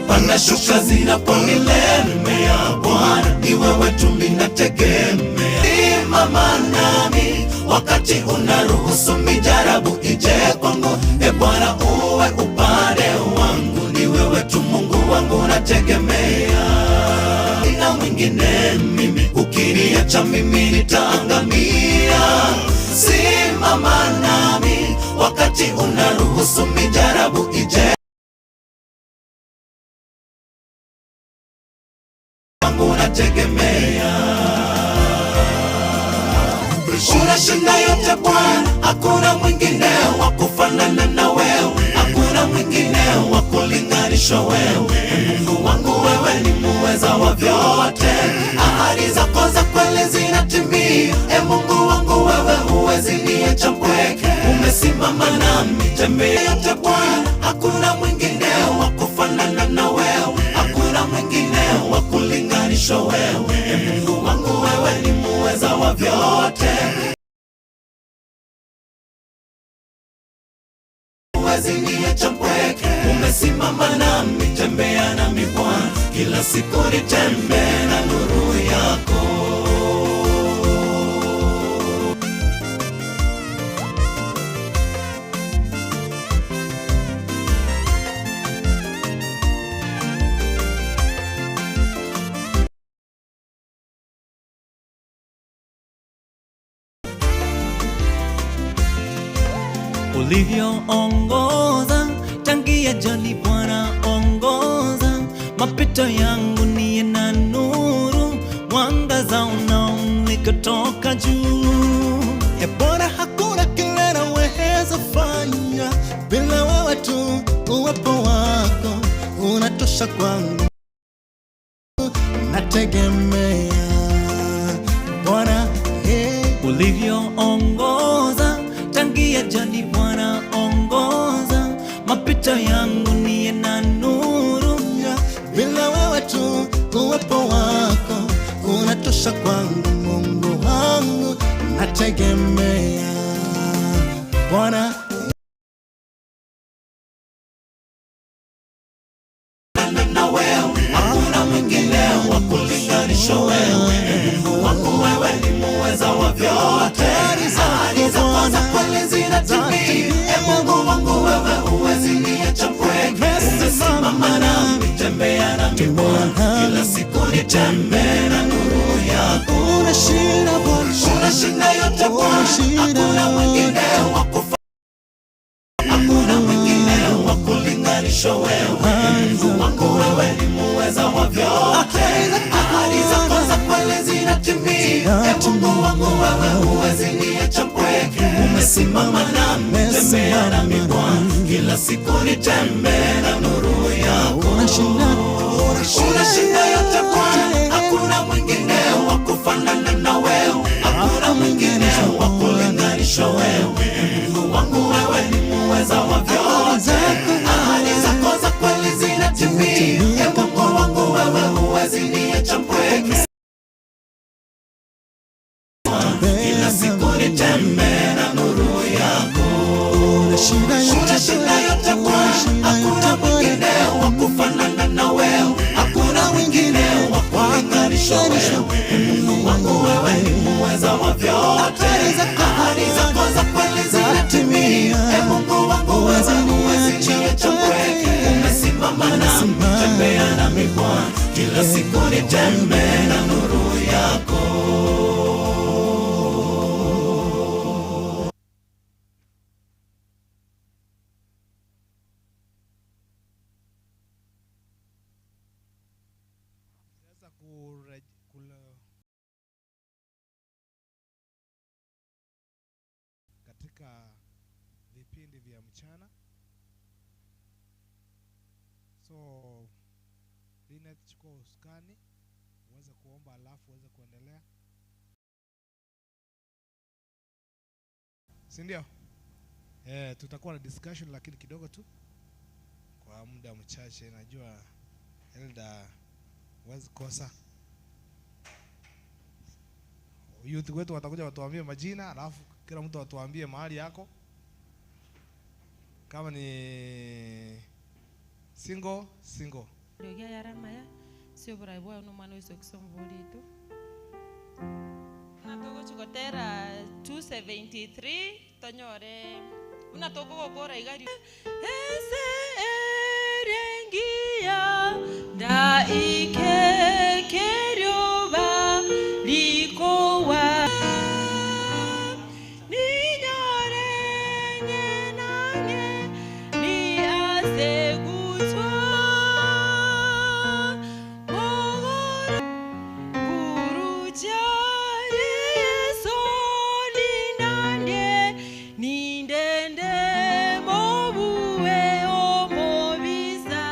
Panashuka zinaponilemea, Bwana ni wewe tu mimi nategemea. Simama nami wakati unaruhusu mijarabu ije kwangu, e Bwana uwe upande wangu, ni wewe tu Mungu wangu nategemea. Sina mwingine mimi, ukiniacha mimi nitaangamia. Simama nami wakati unaruhusu mijarabu ije wangu nategemea. Unashinda yote Bwana, hakuna mwingine wa kufanana na wewe, hakuna mwingine wa kulinganishwa wewe. Mungu wangu, wewe ni muweza wa vyote, ahadi zako za kweli zinatimia. E Mungu wangu, wewe huwezi niacha mpweke, umesimama nami tembea yote Bwana, hakuna mwingine wa kufanana na wewe, hakuna mwingine wa kulinganishwa wewe. E Mungu wangu, wewe ni muweza wa vyote, huwezi niacha mpweke, umesimama nami, tembea nami Bwana, kila siku nitembee na nuru yako. Ulivyoongoza tangia jadi Bwana, ongoza mapito yangu niye na nuru, mwangaza unaomulika toka juu. E Bwana, hakuna kile naweza fanya bila wewe tu, uwepo wako unatosha kwangu, nategemea Bwana hey. Ulivyoongoza tangia jadi Bwana, ongoza mapito yangu niye na nuru, bila wewe tu, uwepo wako unatosha kwangu, Mungu wangu, nategemea Bwana. Na wewe hakuna mwingine wa kulinganishwa wewe. Mungu wangu wewe ni muweza wa vyote, ahadi zako za kweli zinatimia. E Mungu wangu wewe huwezi niacha mpweke, umesimama nami, tembea nami Bwana, kila siku nitembee na nuru yako. Unashinda Bwana, Unashinda yote Bwana, hakuna mwingine wa kufa hakuna mwingine wa kulinganishwa wewe. Mungu wangu wewe ni muweza wa vyote, ahadi zako za kweli zinatimia. E Mungu wangu wewe huwezi niacha mpweke, umesimama nami, tembea nami Bwana, kila siku nitembee na nuru yako. Unashinda yote Bwana, hakuna mwingine wa kufanana na wewe, hakuna mwingine wa kulinganishwa wewe. Mungu wangu wewe ni muweza wa vyote, ahadi zako za kweli zinatimia. E Mungu wangu wewe huwezi niacha mpweke, kila siku nitembee na nuru yako. Unashinda yote Bwana, hakuna mwingine wa kufanana na wewe, hakuna mwingine wa kulinganishwa wewe. Mungu wangu wewe ni muweza wa vyote, ahadi zako za kweli zinatimia. E Mungu wangu wewe huwezi niacha mpweke, umesimama nami, tembea nami Bwana, kila siku nitembee na nuru yako. Sasa kula- katika vipindi vya mchana. So Linet, chukua usukani uweze kuomba, alafu uweze kuendelea, si ndio? Eh, tutakuwa na discussion lakini kidogo tu kwa muda mchache. Najua Elda huwezi kosa. Youth wetu watakuja watuambie majina, alafu kila mtu atuambie mahali yako, kama ni single single. Riogia yaramaya sio burayi bwayo n'omwana wese okusoma olitu na togochigotera 273 tonyore buna tokogokora iga ri- ese erengiya ndaikekerioba likowa ninyore nyenange ni asegutwa mogoro kuruchare Yesu ninandie nindende mobuwe omobisa.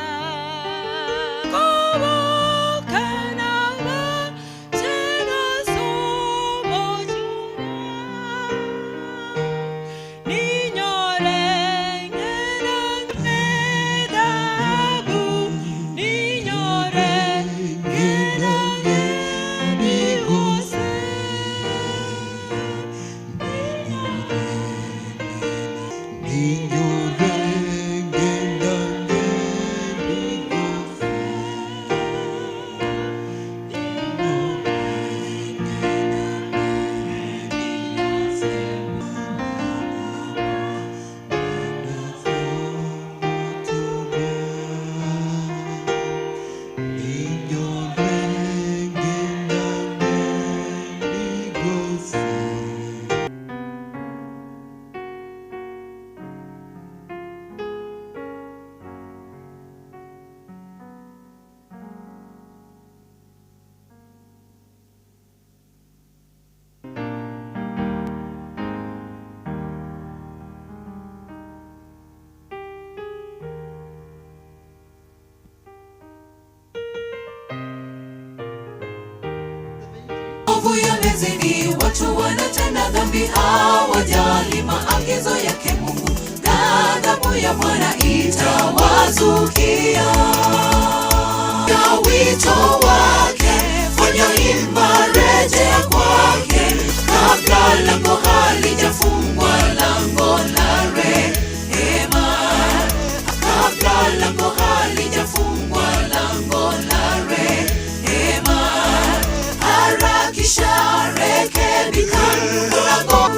dhambi hawajali maagizo yake Mungu, ghadhabu ya Bwana itawazukia. Ya wito wake, fanya hima, rejea kwake, kabla lango halijafungwa, lango la rehema. Kabla lango halijafungwa, lango la rehema. Harakisha, rekebika, mlango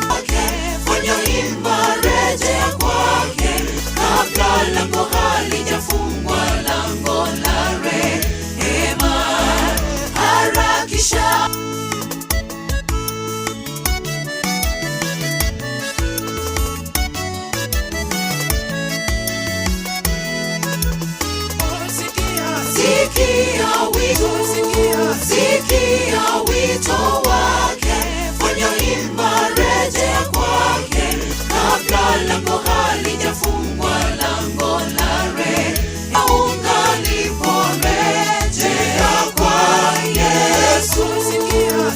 kwake, fanya hima, rejea kwake, kabla lango halijafungwa, lango la rehema. Harakisha. Sikia wito, sikia wito wake, fanya hima, rejea kwake, kabla lango halijafungwa, lango la rehema. Ungaliporejea kwa Yesu,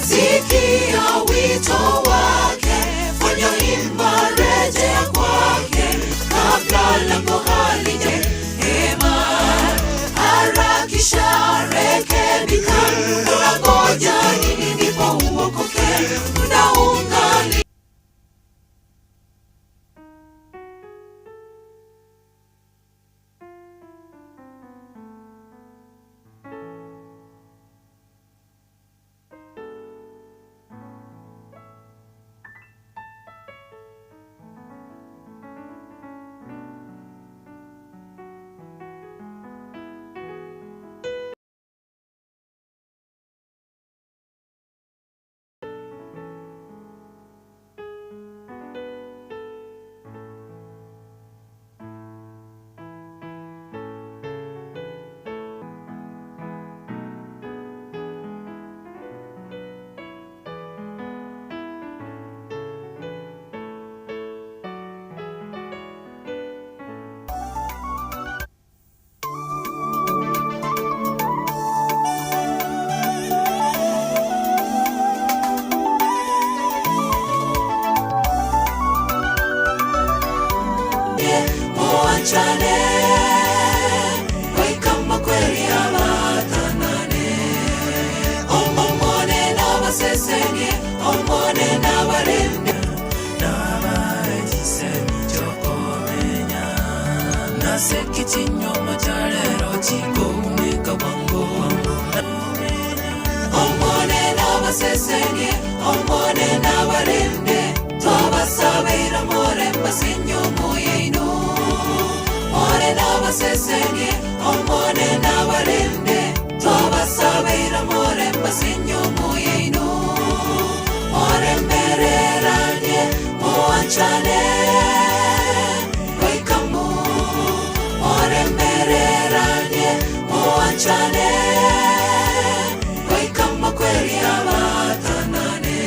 sikia wito wake, fanya hima, rejea kwake, kabla lango halijafungwa. Harakisha, rekebika, unangoja nini ndipo uokoke? Muda ungali muachane, kama kweli abatanane, omomone n'abasesenge, omone n'abarembe nabaegisemijokomenya nasekichinyoma cha lero chikoumika bwangu omone n'abasesenge, omone n'abarembe, twabasabeira moremba sinyomo yeino. More n'abasesenge, omone n'abarembe, twabasabeira moremba sinyomo yeino. Morembereranie, muachane, waikamu. Morembereranie, muachane, waikama kweli abatanane.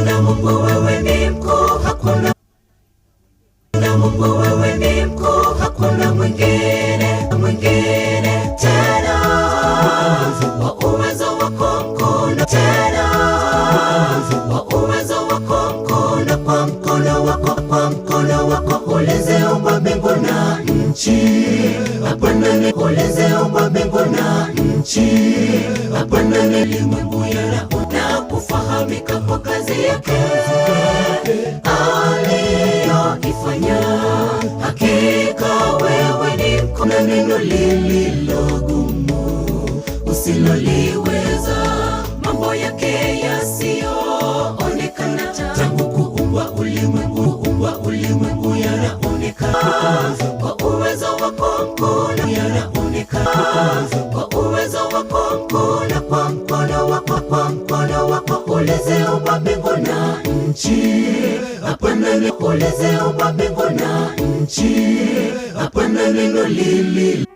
Na Mungu wewe ni mkuu, hakuna na Mungu wewe ni mkuu, hakuna mwingine mwingine tena wa uwezo wako mkono tena wa uwezo wako mkono, kwa mkono wako, kwa mkono wako uliziumba mbingu na nchi. Bwana ni uliziumba mbingu na nchi. Hakuna ulimwengu na kufahamika kwa kazi yake aliyoifanya. Hakika wewe ni mkono, neno lililogumu usiloliweza, mambo yake yasiyoonekana tangu kuumbwa ulimwengu, kuumbwa ulimwengu yanaonekana kwa uwezo wako mkono, yanaonekana kwa uwezo wako mkono, kwa mkono wako, kwa mkono wako uliziumba mbingu na nchi. Hapana ni uliziumba mbingu na nchi, hapana neno lili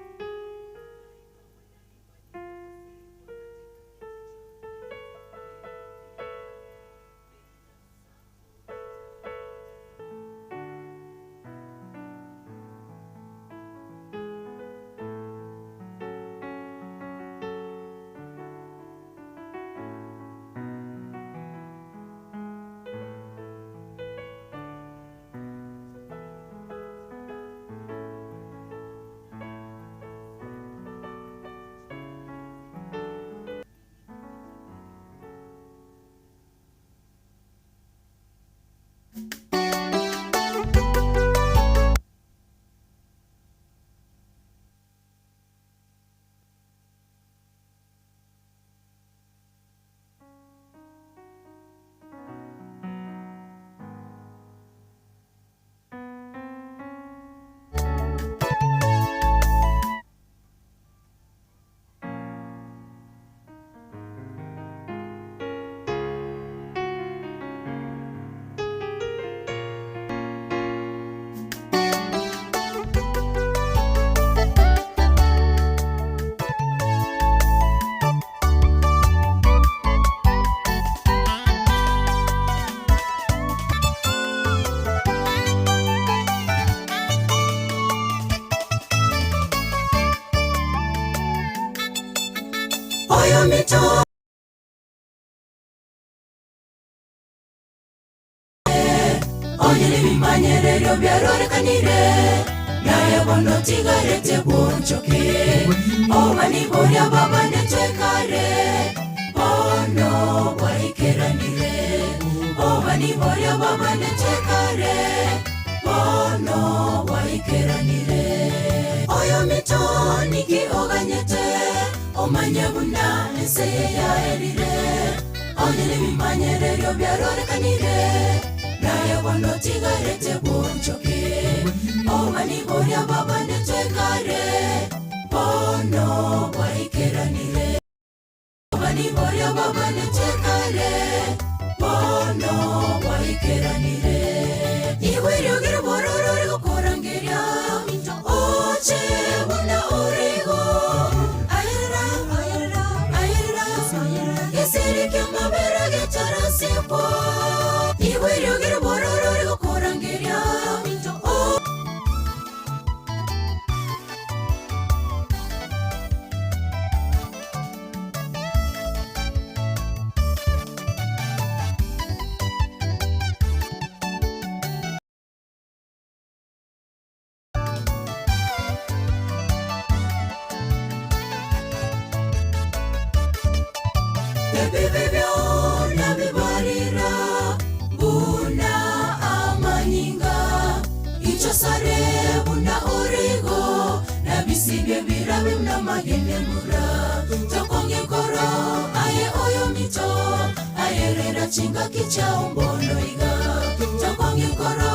oyo mito onye n'ibimanyererio byarorekanire naye bono tigarete bunchoke oba niboria babane twekare bono bwaikeranire oba niboria babane twekare bono bwaikeranire oyo mito niki oganyete omanye buna ense ye yaerire onye n'ibimanyererio byarorekanire naye bono tigarete bunchoke oba niboria babane twekare bono bwaikeranire oba niboria babane twekare bono bwaikeranire iwiriogere bororo rigukorangeria oche buna origo ayerera ayerera ayerera gisirike mabera getarasikwa iwiriogere bororo rigukorangeria o ebibi byona bibarira buna amanyinga icyo sare buna origo nabisibye birabe mnamagenemura tokonge koro aye oyo mito ayerera chinga kichaumbono iga tokonge koro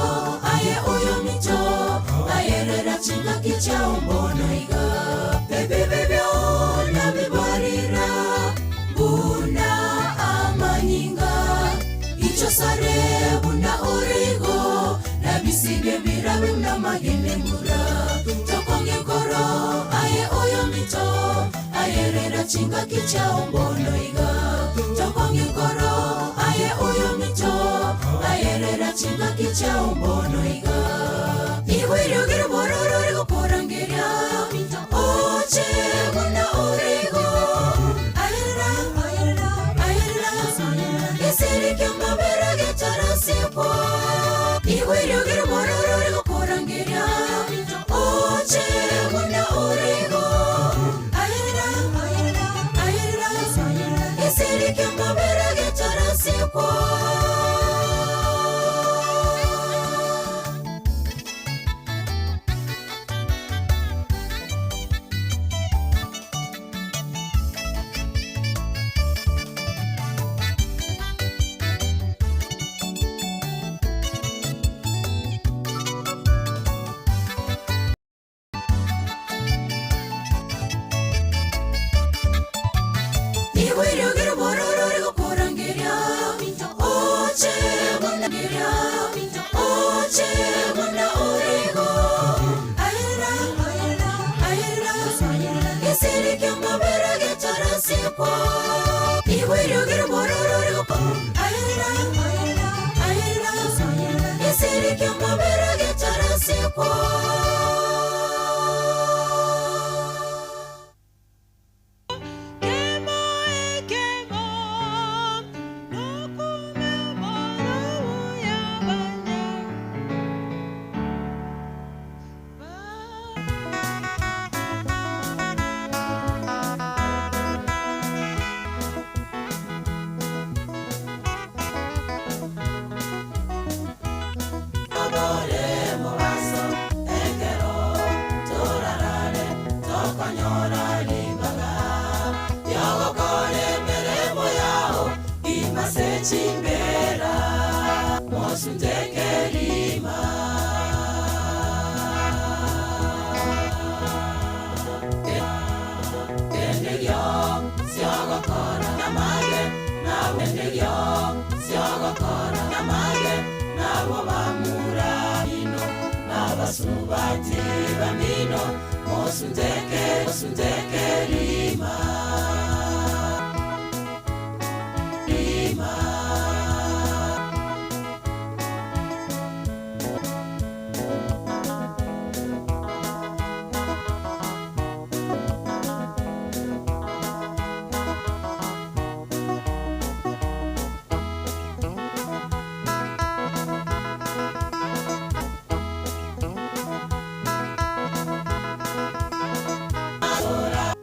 aye oyo mito ayerera chinga kichaumbono iga ebibi byona bibarira buna amanyinga icyo sare buna origo nabisibye birabe mnamagenemura tokonge koro aye oyo mito ayerera chinga kichaumbono iga tokonge koro aye oyo mito ayerera chinga kichaumbono iga iwiriogere bororo rigukorangeria oche buna origo ayerera ayerera ayerera gisirike mabera getarasikwa iwiriogere bororo rigukorangeria oche buna origo ayerera ayerera ayerera gitarasekwa. Igwirogera omororo rigoko ayerera ayerera gesiri ki'omobere getarasekwa.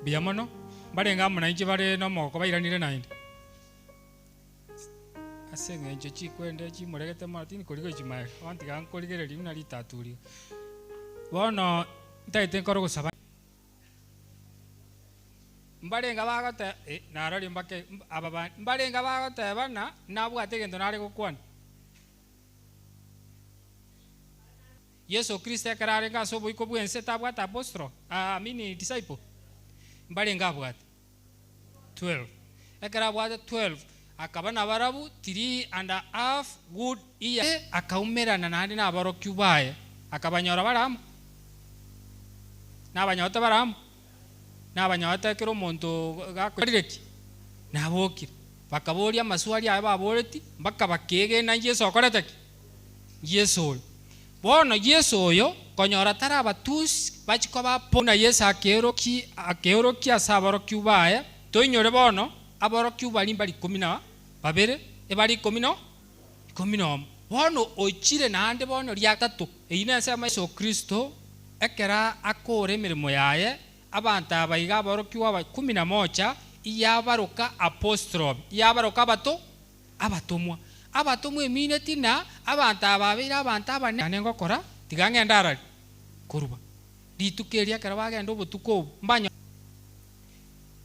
Mbuya mono, mbarenge amo nainche bare nomogoko bairanire naende. Ase eng'encho chikwende chimoregete mono tindi korigereria chimaega, bono tiga nkorigereria buna ritatu riga. Bono ntagete nkore ogosaba. Mbarenge bagote eh, narorie mbake aba ba mbarenge bagoteba ng'a nabwate egento nare gokwana. Yeso Kristo ekero arenge ase oboiko bw'ense tabwate apostro, I mean disciple, mbarenge abwate? 12. Ekero abwate 12, akaba nabarabwo three and a half good years, akaumerana naende naborokigwa baye, akabanyora bare amo, nabanyorete bare amo, nabanyorete ekero omonto gakorire ki? Nabokire. Bakaboria amaswali aye baboreti, mpaka bakeegena Yeso okorete ki? Yeso oyo. Bono Yeso oyo konyora tarabatusi bachie koba apo buna Yeso akeorokia ase aborokigwa baye, toinyore bono aborokigwa baria mbare ikomi na babere, ebare ikomi no ikomi nomo. Bono ochire naende bono ria gatato, eyio nensemo Yeso Kristo ekero akoora emeremo yaye, abanto aba iga aborokigwa aba kumi na mocha, iyabaroka apostolo, iyabaroka abato Abatomwa. Abatomwa emineti na abanto aba babeire abanto abanene. Yane ngokora, tiga ngende arari koruba. Rituko erio ekero bagenda obotuko obwo, mbanyore.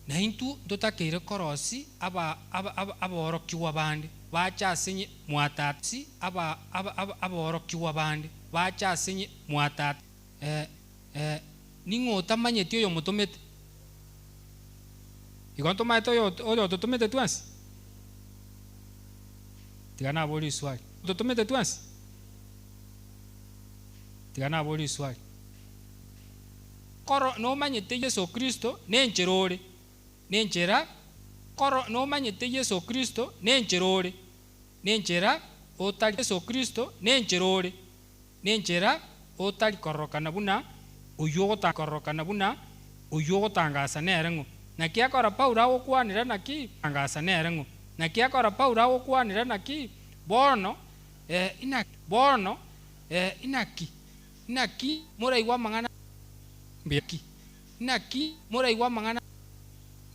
Na intwe ntotakeire korosi aba aba aba aborokigwa bande bache ase nye mwatata si aba aba aba aborokigwa bande bache ase nye mwatata. Eh, eh, ning'o otamanyeti oyomotomete? Igo ntomaete oyo oyototomete twensi? Tiga naborie riswali. Ototomete twensi? Tiga naborie riswali. Koro nomanyete Yeso Kristo nenchera ore, nenchera koro nomanyete Yeso Kristo nenchera ore, nenchera otari Yeso Kristo nenchera ore, Nenchera otari kororokana buna oyio ogotakororokana buna oyio ogotangasa nere ng'o? Naki akora Paulo agokwanera naki? Tangasa nere ng'o? Naki akora Paulo agokwanera naki? Bono, eh, inaki, bono, eh, inaki, inaki moraigwe amang'ana mbuya ki? Inaki moraigwe amang'ana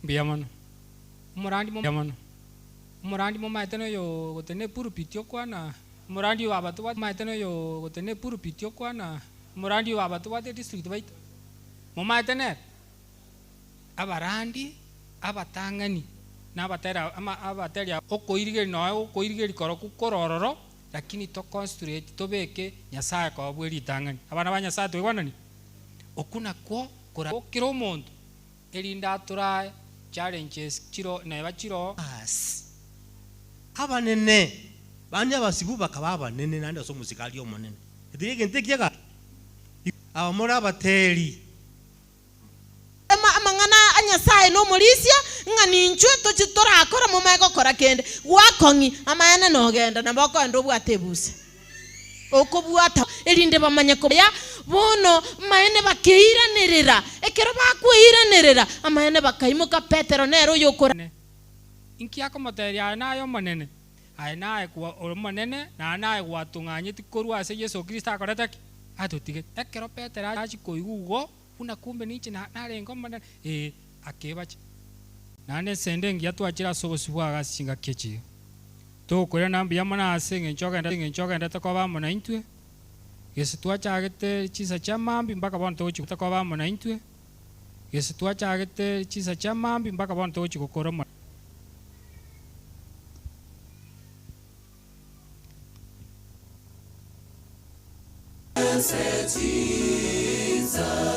mbuya mono? Omorandi mbuya mono. Omorandi momaete noyo ogotenena epulpit okwana. Omorandi oyo abatobwate momaete noyo ogotenena epulpit okwana. Omorandi oyo abatobwate edistrict baito momaete nere. Abarandi abatang'ani na abateri ama abateri okoirigeria noe okoirigeria korokwo kore ororo lakini to concentrate tobeke Nyasaye koba bwe ritang'ani. Abana ba Nyasaye twaigwanani? Okwo nakwo kora kera omonto erinde atorae challenges chiro neba chiroo. Ase abanene bande abasibu bakaba abanene naende ase omosikari omonene. Etiga egento ekiya gaki, aba more abateeri. Amang'ana a Nyasae. Nyasae nomorisia, ng'a ninchwe tochi torakora momae gokora kende. Gwakong'i, amaene nogenda, nabo okoenda obwate ebuse. Okobwata, erinde bamanye koya. Bono amaene bakeiranerera. Ekero bakweiranerera, amaene bakaimoka, Petero nere oyokora. Inki akomoteebia aye naye Omonene? Aye naye Omonene, na naye gwatong'anyeti korwa ase Yeso Kristo akorete ki? Atotigete. Ekero Petero achia koigwa igo, buna kumbe ninche narenge Omonene, ee, akebacha. Naende ensende engiya twachire ase obosio bwao ase chingaki echi iga. Togokoirana mbuya mono ase engencho engencho ogenderete koba amo naintwe, gese twachagete chinsa chia mambia mpaka bono togochia koba amo naintwe, gese twachagete chinsa chia mambia mpaka bono togochia gokora omo. Blessed Jesus.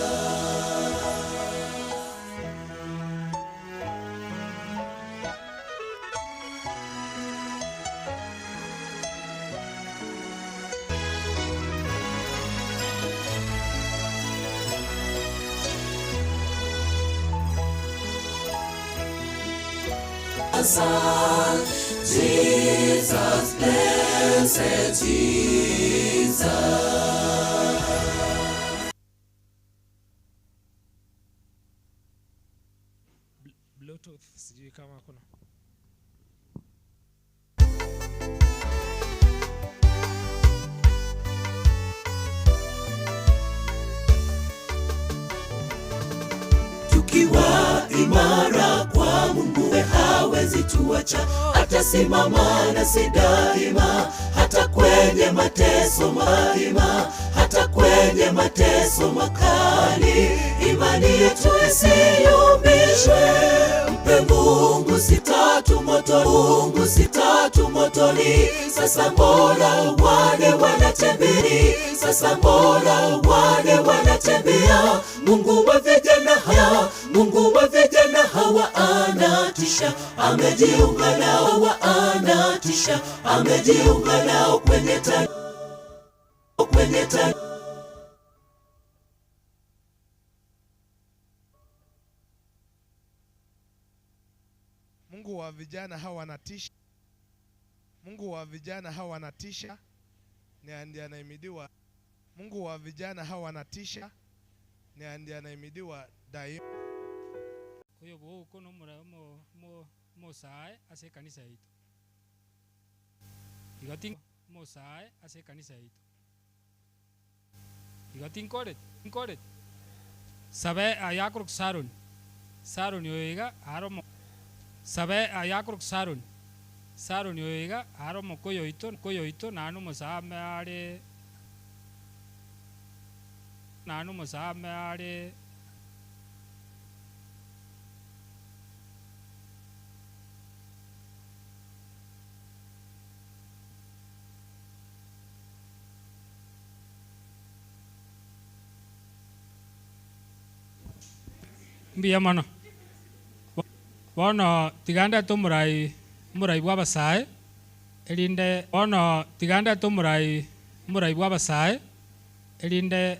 Son, Jesus, blessed Jesus. Bluetooth sijui kama kuna. Tukiwa imara kwa Mungu hawezi tuacha, atasimama nasi daima, hata kwenye mateso maima, hata kwenye mateso makali, imani yetu isiyumbishwe. Mpe Mungu sitatu moto, Mungu sitatu motoni. Sasa mbona wale wanatembea? Sasa mbona wale wanatembea? Mungu wa vijana hawa, Mungu wa vijana hawa anatisha, amejiunga nao, wa anatisha, amejiunga nao kwenye ta, kwenye ta. Mungu wa vijana hawa anatisha. Mungu wa vijana hawa anatisha, ni ndiye anahimidiwa. Mungu wa vijana hawa anatisha, ni ndiye anahimidiwa daima. Oyo bwouko nomora omo omo omosae ase ekanisa yaito. Igo tin omosae ase ekanisa yaito. Igo tinkoreti nkoreti. Sabe aye akorokwa Saroni, Saroni oyo iga are omo sabe aye akorokwa Saroni, Saroni oyo iga are omokoyo oito koyo oito naende omosae are naende omosae are. Mbuya mono. Bono tiga ndete omorai omorai bwa abasae, erinde bono tiga ndete omorai omorai bwa abasae, erinde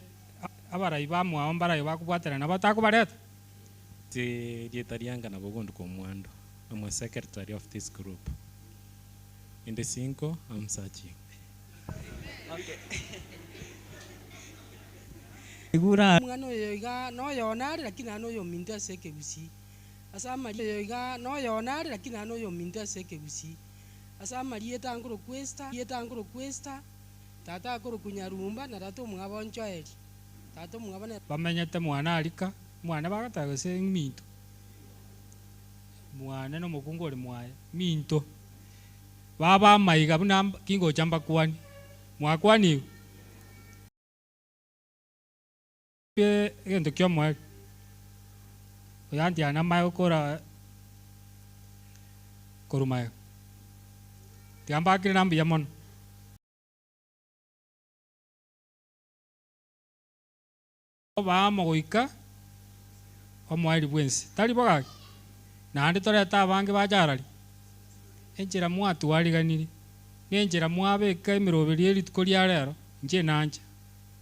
abarai bamwabo mbarai bakobwaterana nabo takobareta. Ti rieta rianga nabo ogonduka omwando. I'm a secretary of this group. In the cinco, I'm searching. Omwana oyo iga noyone are lakini naende oyominto ase ekegusii. Ase amaria oyo iga noyone are lakini naende oyominto ase ekegusii. Ase amarieta nkorokwa Esther, rieta nkorokwa Esther, tata akorokwa Nyarumba na tata omwabo Nchoeri. Tata omwabo nere. Bamenyete mwane arika, mwane bagoteba gose ng'minto, mwane na omokungu ore mwaye, minto. Baba amaiga buna kingocha mbakwanie, mwakwanigwe? Egento kia omoerio, oyantiana amaye gokora korwa magega. Tiga mbakire na mbuya mono. Oba amo goika omoerio bw'ense. Tari bo gaki? Naende torete abange bache arari. Enchera mwatwariganirie, na enchera mwabeka emeroberi ye rituko ria rero, inche nancha.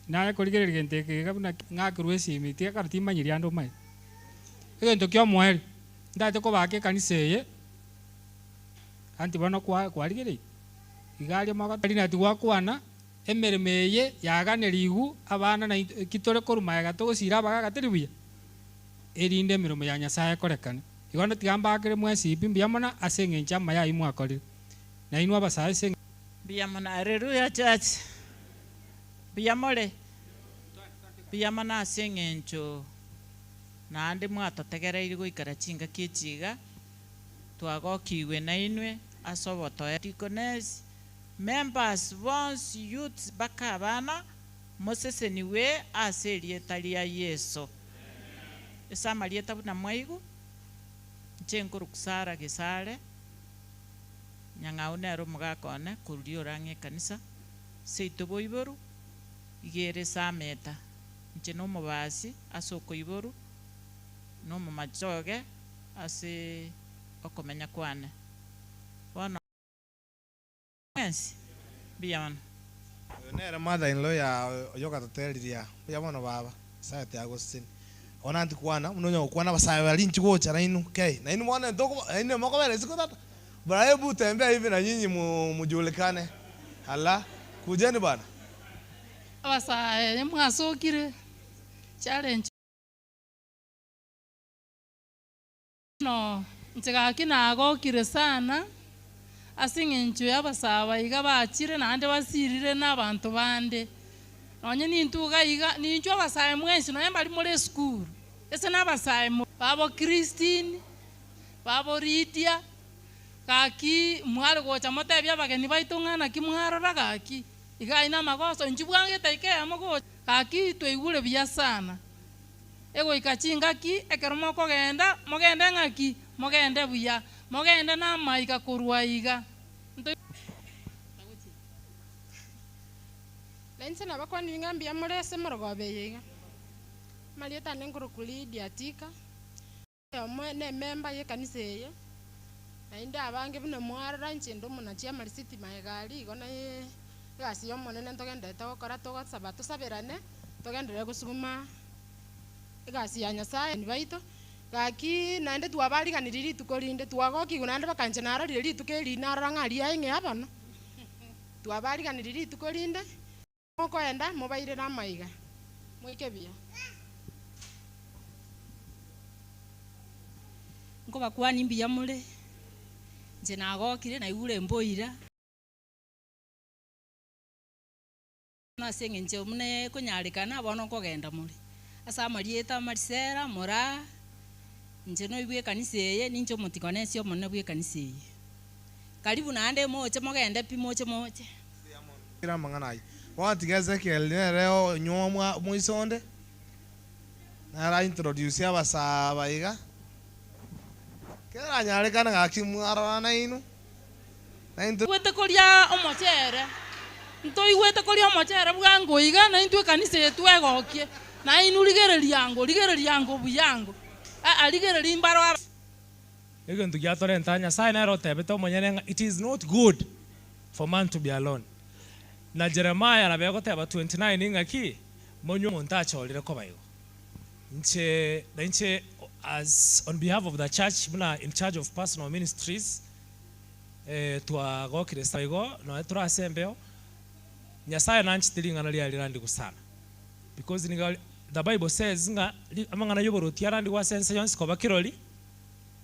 Naye korigereria gento eke iga buna ng'akerwa esimi, tiga kare timanyiri ande omanyete. Egento kia omoerio. Ntagete kobaka ekanisa eye, anti bono kwa kwarigereiri, iga aria mogo nati gwakwana, emeremo eye yaganerigwe abana naintwe eki tore korwa magega togosira abagaga teri buya, erinde emeremo ya Nyasaye ekorekane. Igo tiga mbakere mwensi pi mbuya mono ase eng'encho amaya ayio mwakorire, nainwe abasae ase. Mbuya mono. Haleluya church. Mbuya more? Mbuya mono ase eng'encho naende mwatotegereiri goikera chingaki echi iga, twagokigwe nainwe ase obotoereru. Deaconess, members bonsi, youths mpaka abana, mosesenigwe ase erieta ria Yeso. Ase amarieta buna mwaigwa, inche nkorokwa Sarah Gesare, Nyang'au nere omogaka one korwa riorang'e ekanisa, seito boiboru, iga ere Sameta. Inche nomobasi ase okoiborwa, na omomachoge ase okomenya kwane. Bono mwensi, mbuya mono. Oyo nere mother in law ya oyogatoteriria mbuya mono baba nyasaye tiagoseseni bono antikwana buna onya gokwana abasae baria inchi gocha nainwe kei nainwe bono ntokoba nainwe mokobera isiko tata buna hebu tembea hivi na nyinyi mujulikane ala kujeni bana. Abasae mwasokire challenge. Bono inche gaki nagokire sana ase eng'encho y'abasae aba iga bachire naende basirire na abanto bande. Nonye nintwe iga iga, ninchwe abasae mwensi nonye mbari more esukuru, ase na abasae more. Babo Christine, babo Lydia, gaki mware gocha motebie abageni baito ng'a naki mwarora gaki, iga aye namagoso, inchuo bwango etaika eyemo gocha, gaki twaigure buya sana. Egoika chingaki ekero mokogenda, mogende ng'aki? Mogende buya, mogende namaika korwa iga. Na inche nabakwanirie ng'a mbuya more ase emorogoba eye iga. Amarieta ane nkorokwa Lydia Atika, oyomo nememba y'ekanisa eye, naende abange buna mwarora inche inde omonachi amarisiti magega aria igo naye egasi y'Omonene ntogenderete gokora togosaba tosaberane, togenderere gosuguma egasi ya Nyasaye baito. Gaki naende twabariganirie rituko rinde, twagokigwa naende bakancha narorire rituko eri narora ng'a riaye ng'ea bono. Twabariganirie rituko rinde, mokoenda mobairere amaiga, moike buya. Nkobakwania mbuya more, inche nagokire naigure mboira. Ase engencho buna ekonyarekana, bono nkogenda more ase amarieta a Marisela, Moraa, inche noibwe ekanisa eye, ninche omotikonesi omonene bw'ekanisa eye. Karibu naende moche mogende pi moche moche. Kera amang'ana ayio. Bono tiga Ezekiel nere onywa moise onde, nere aintroduce abasaa aba iga, keranyarekane gaki mwarora nainwe, naintwe. Ntoigwete koria omochere, ntoigwete koria omochere bwango iga, naintwe ekanisa eye twegokie, nainwe rigereria ango, rigereria ango buya ango, aa rigereria mbaro aba. Egento giatorenta Nyasae nere otebete omonyene ng'a it is not good for man to be alone. Na Jeremiah nabo egoteba 29 ng'a ki monywe omonto achorire koba igo. Inche na inche as on behalf of the church buna in charge of personal ministries eh twagokire sana igo nonya tore ase embeo Nyasaye nanchete ring'ana riaye rirandigwe sana because nigo the bible says ng'a amang'ana y'oboruoti arandigwe ase ense yonsi koba kirori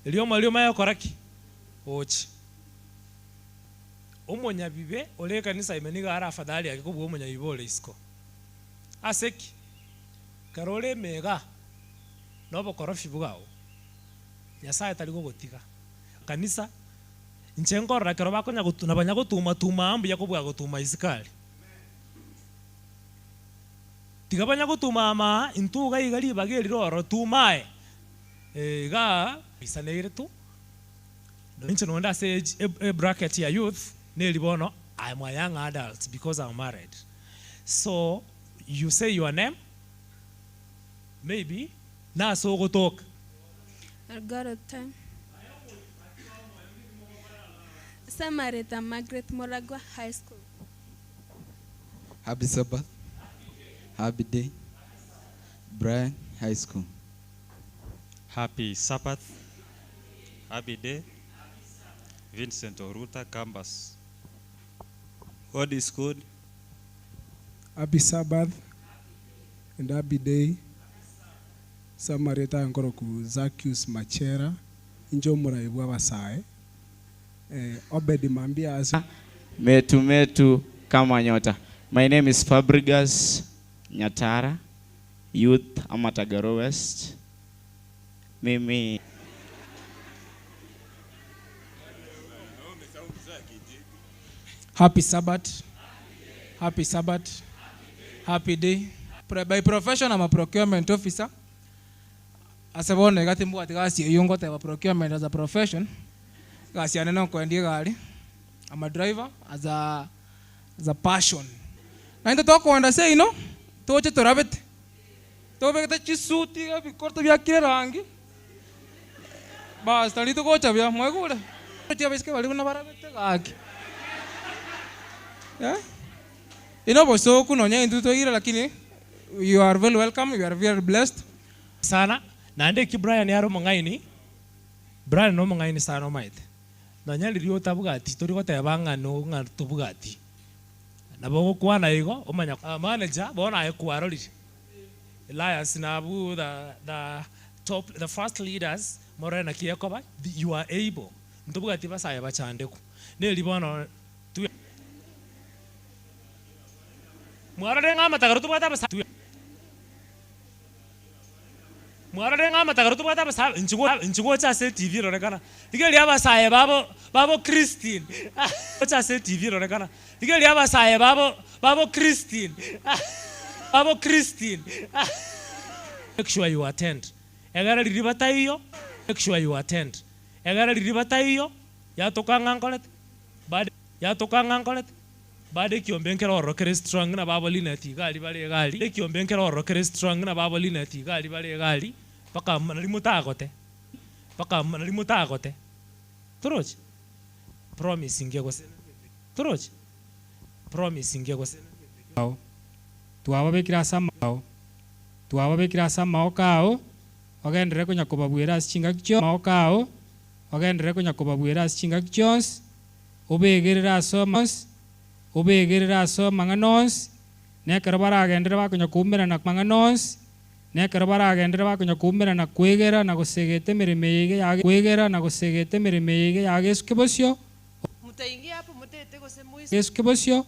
Rioma rioma gokora ki? Gocha. Omonyabibe ore ekanisa ime nigo are afadhali ake kobua omonyabibe ore isiko. Ase ki? Kero ore ime igaa, na obokorofi bwao, Nyasae tari gogotiga. Kanisa, inche nkorora kero bakonya gotu na banya gotuma tuma aa mbuya kobua gotuma isiko aria. Tiga banya gotuma ama aa, intwe iga iga ribaga eri roro tuma aye. Igaa isanere tu, inche nonde ase age e bracket ya youth neri bono I am a young adult because I'm married so you say your name maybe nase ogotoka. Algorithme. Samarita Margaret Muragwa High School. Happy Sabbath. Happy day. Brian High School. Happy Sabbath. Happy day. Vincent Oruta, campus. God is good. Happy Sabbath and happy day. Samareta nkoroku Zacchaeus Machera inche omorai bwa abasae. Eh, Obed mambia ase Metu metu kama nyota. My name is Fabrigas Nyatara, youth Amatagaro West. Mimi Happy Sabbath. Happy Sabbath. Happy day. By profession, I'm a procurement officer. Ase bono iga timbwati gasi eywo ngoteba procurement as a profession. Gasi yane nokwendia egari. I'm a driver as a, as a passion. Naintwe tokoenda seino, toche torabete. Tobegete chisuti iga ebikorto biakire erangi. Bas, tari togocha buya, mwaigure? Abaiseke baria buna barabete gaki. Eh? Ino obosoku nonya intwe twaire lakini you are very welcome, you are very blessed. Sana, naende eki Brian are omong'aini, Brian na omong'aini sana omaete. Nonya riria otabwati tori goteba ng'a no ng'a tobwati. Nabo ogokwana igo, omanya manager bono aye kwarorire. Elias na abwo the the top the first leaders morore naki ekoba, you are able. Ntobwati basae bachandekwa. Neri bono twe. Mwarorire ng'a amatagaro tobwate abasa twe. Mwarorire ng'a amatagaro tobwate abasa inche go inche gocha ase etv erorekana, rigereria abasae babo babo Christine gocha ase etv erorekana, rigereria abasae babo babo Christine babo Christine Make sure you attend. Egere riria bataiyo, make sure you attend. Egere riria bataiyo, yatoka ng'a nkorete, bade yatoka ng'a nkorete. Bado ekiombe nkere ororo kere strong na babo Linet iga aria bare iga aria, ekiombe nkere ororo kere strong na babo Linet iga aria bare iga aria, mpaka nari motagote, mpaka nari motagote. Torochi? Promise nge gose torochi? Promise nge gose. Ao, twababekire ase amao, twababekire ase amaoko ao, ogenderere konya kobabuera ase chingaki chio amaoko ao, ogenderere konya kobabuera ase chingaki chionsi, obegerere ase onsi, obegerere ase amang'ana onsi, na ekero baragenderere bakonya koumerana amang'ana onsi, na ekero baragenderere bakonya koumerana kwegera na gosegeta emeremo eye iga ya kwegera na gosegeta emeremo eye iga ya gesuke bosio, Mutaingia hapo mutete gose moiso gesuke bosio.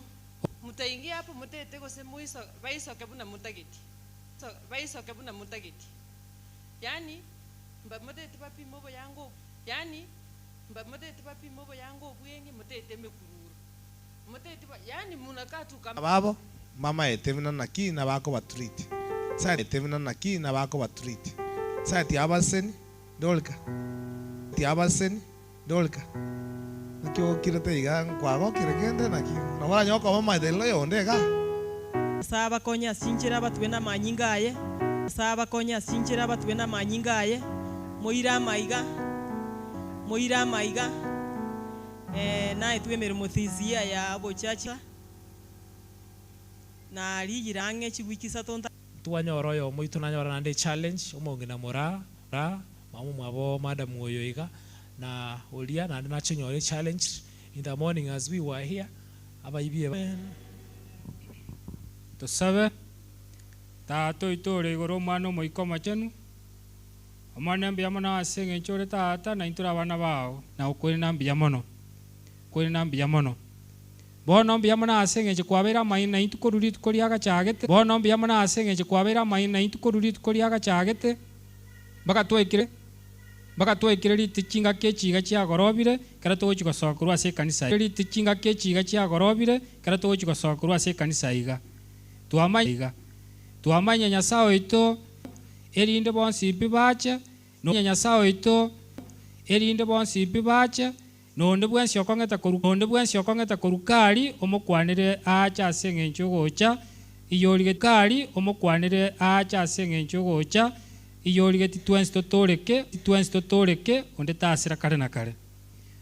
Mutaingia hapo mutete gose moiso baisoke buna motageti. So baisoke buna motageti. Yaani mba motete bapime oboyango obo yaani mba motete bapime oboyango obweng'e motete emekururo. Motete ba yaani munakaa tu kama. Ababo mbamaete buna naki nabakobatreat. Saete buna naki nabakobatreat. Sati abaseni Dorika, tiabaseni Dorika. Naki ogokirete iga nkwagokire kende naki? Nabo oranyore koba omaete rero oyonde igaa. Nyasae abakonye ase chinchera abatube namanyinga aye, Nyasae abakonye ase chinchera abatube namanyinga aye, moire amaiga, moire amaiga, eh, naetwe emeremo this year ya obochachi, narigire ang'e chiwiki isato nta. Twanyora oyomo oito nanyora naende echallenge, omong'ina moraa, moraa, mama omwabo madam oyo iga, na oria naende nachonyora echallenge, in the morning as we were here, abaibi eba. Tosabe. Tata oito ore igoro, Omwana, Omoika Omochenu, Omonene mbuya mono ase eng'encho ore Tata, na intwe tore abana bao, na okoirana mbuya mono, okoirana mbuya mono. Bono mbuya mono ase eng'encho kwabeire amaino naintwe korwa rituko riagachagete, bono mbuya mono ase eng'encho kwabeire amaino naintwe korwa rituko riagachagete, mpaka twaikire, mpaka twaikire riti chingaki echi iga chiagorobire, ekero togochia gosoka korwa ase ekanisa, riti chingaki echi iga chiagorobire, ekero togochia gosoka korwa ase ekanisa iga. Twamanya iga. Twamanya Nyasae oito, erinde bonsi pi bache, no Nyasae oito, erinde bonsi pi bache, Na onde bwensi okong'eta korwa onde bwensi okong'eta korwa Kari, omokwanere aache ase engencho ogocha, iyorigetie Kari, omokwanere aache ase engencho ogocha, iyorigetie twensi totooreke, twensi totooreke, onde tasira kare na kare.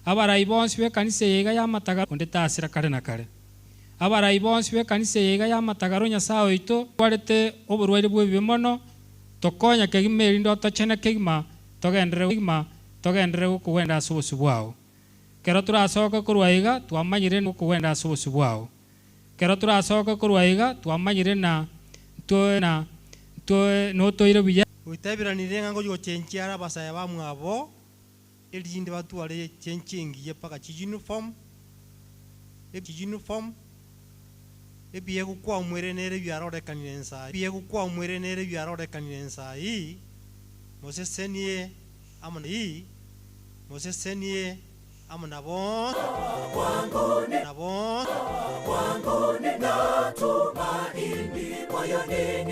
Abarai bonsi b'ekanisa eye iga y'amatagaro, onde tasira kare na kare. Abarai bonsi b'ekanisa eye iga y'amatagaro Nyasae oito, twarete oborwaire bw'ebibe mono, tokonya kegima erinde otochene kegima, togenderere kegima. Togenderere gokogwenda ase obosio bwao. Kero torasoke korwa iga, twamanyire gokogwenda ase obosio bwao. Kero torasoke korwa iga, twamanyire na ntoe na ntoe notoire buya. Oitaberanire ng'a ngochia gochenchia are abasae bamwabo, erinde batware chenchi engiya mpaka chiuniform, chiuniform, ebiegwa kwamwere nere biarorekanire nsa ebiegwa kwamwere nere biarorekanire nsa ii, mosesenie amo na ii, mosesenie amo na bonsi na bonsi Kwangu nina tumaini moyoni.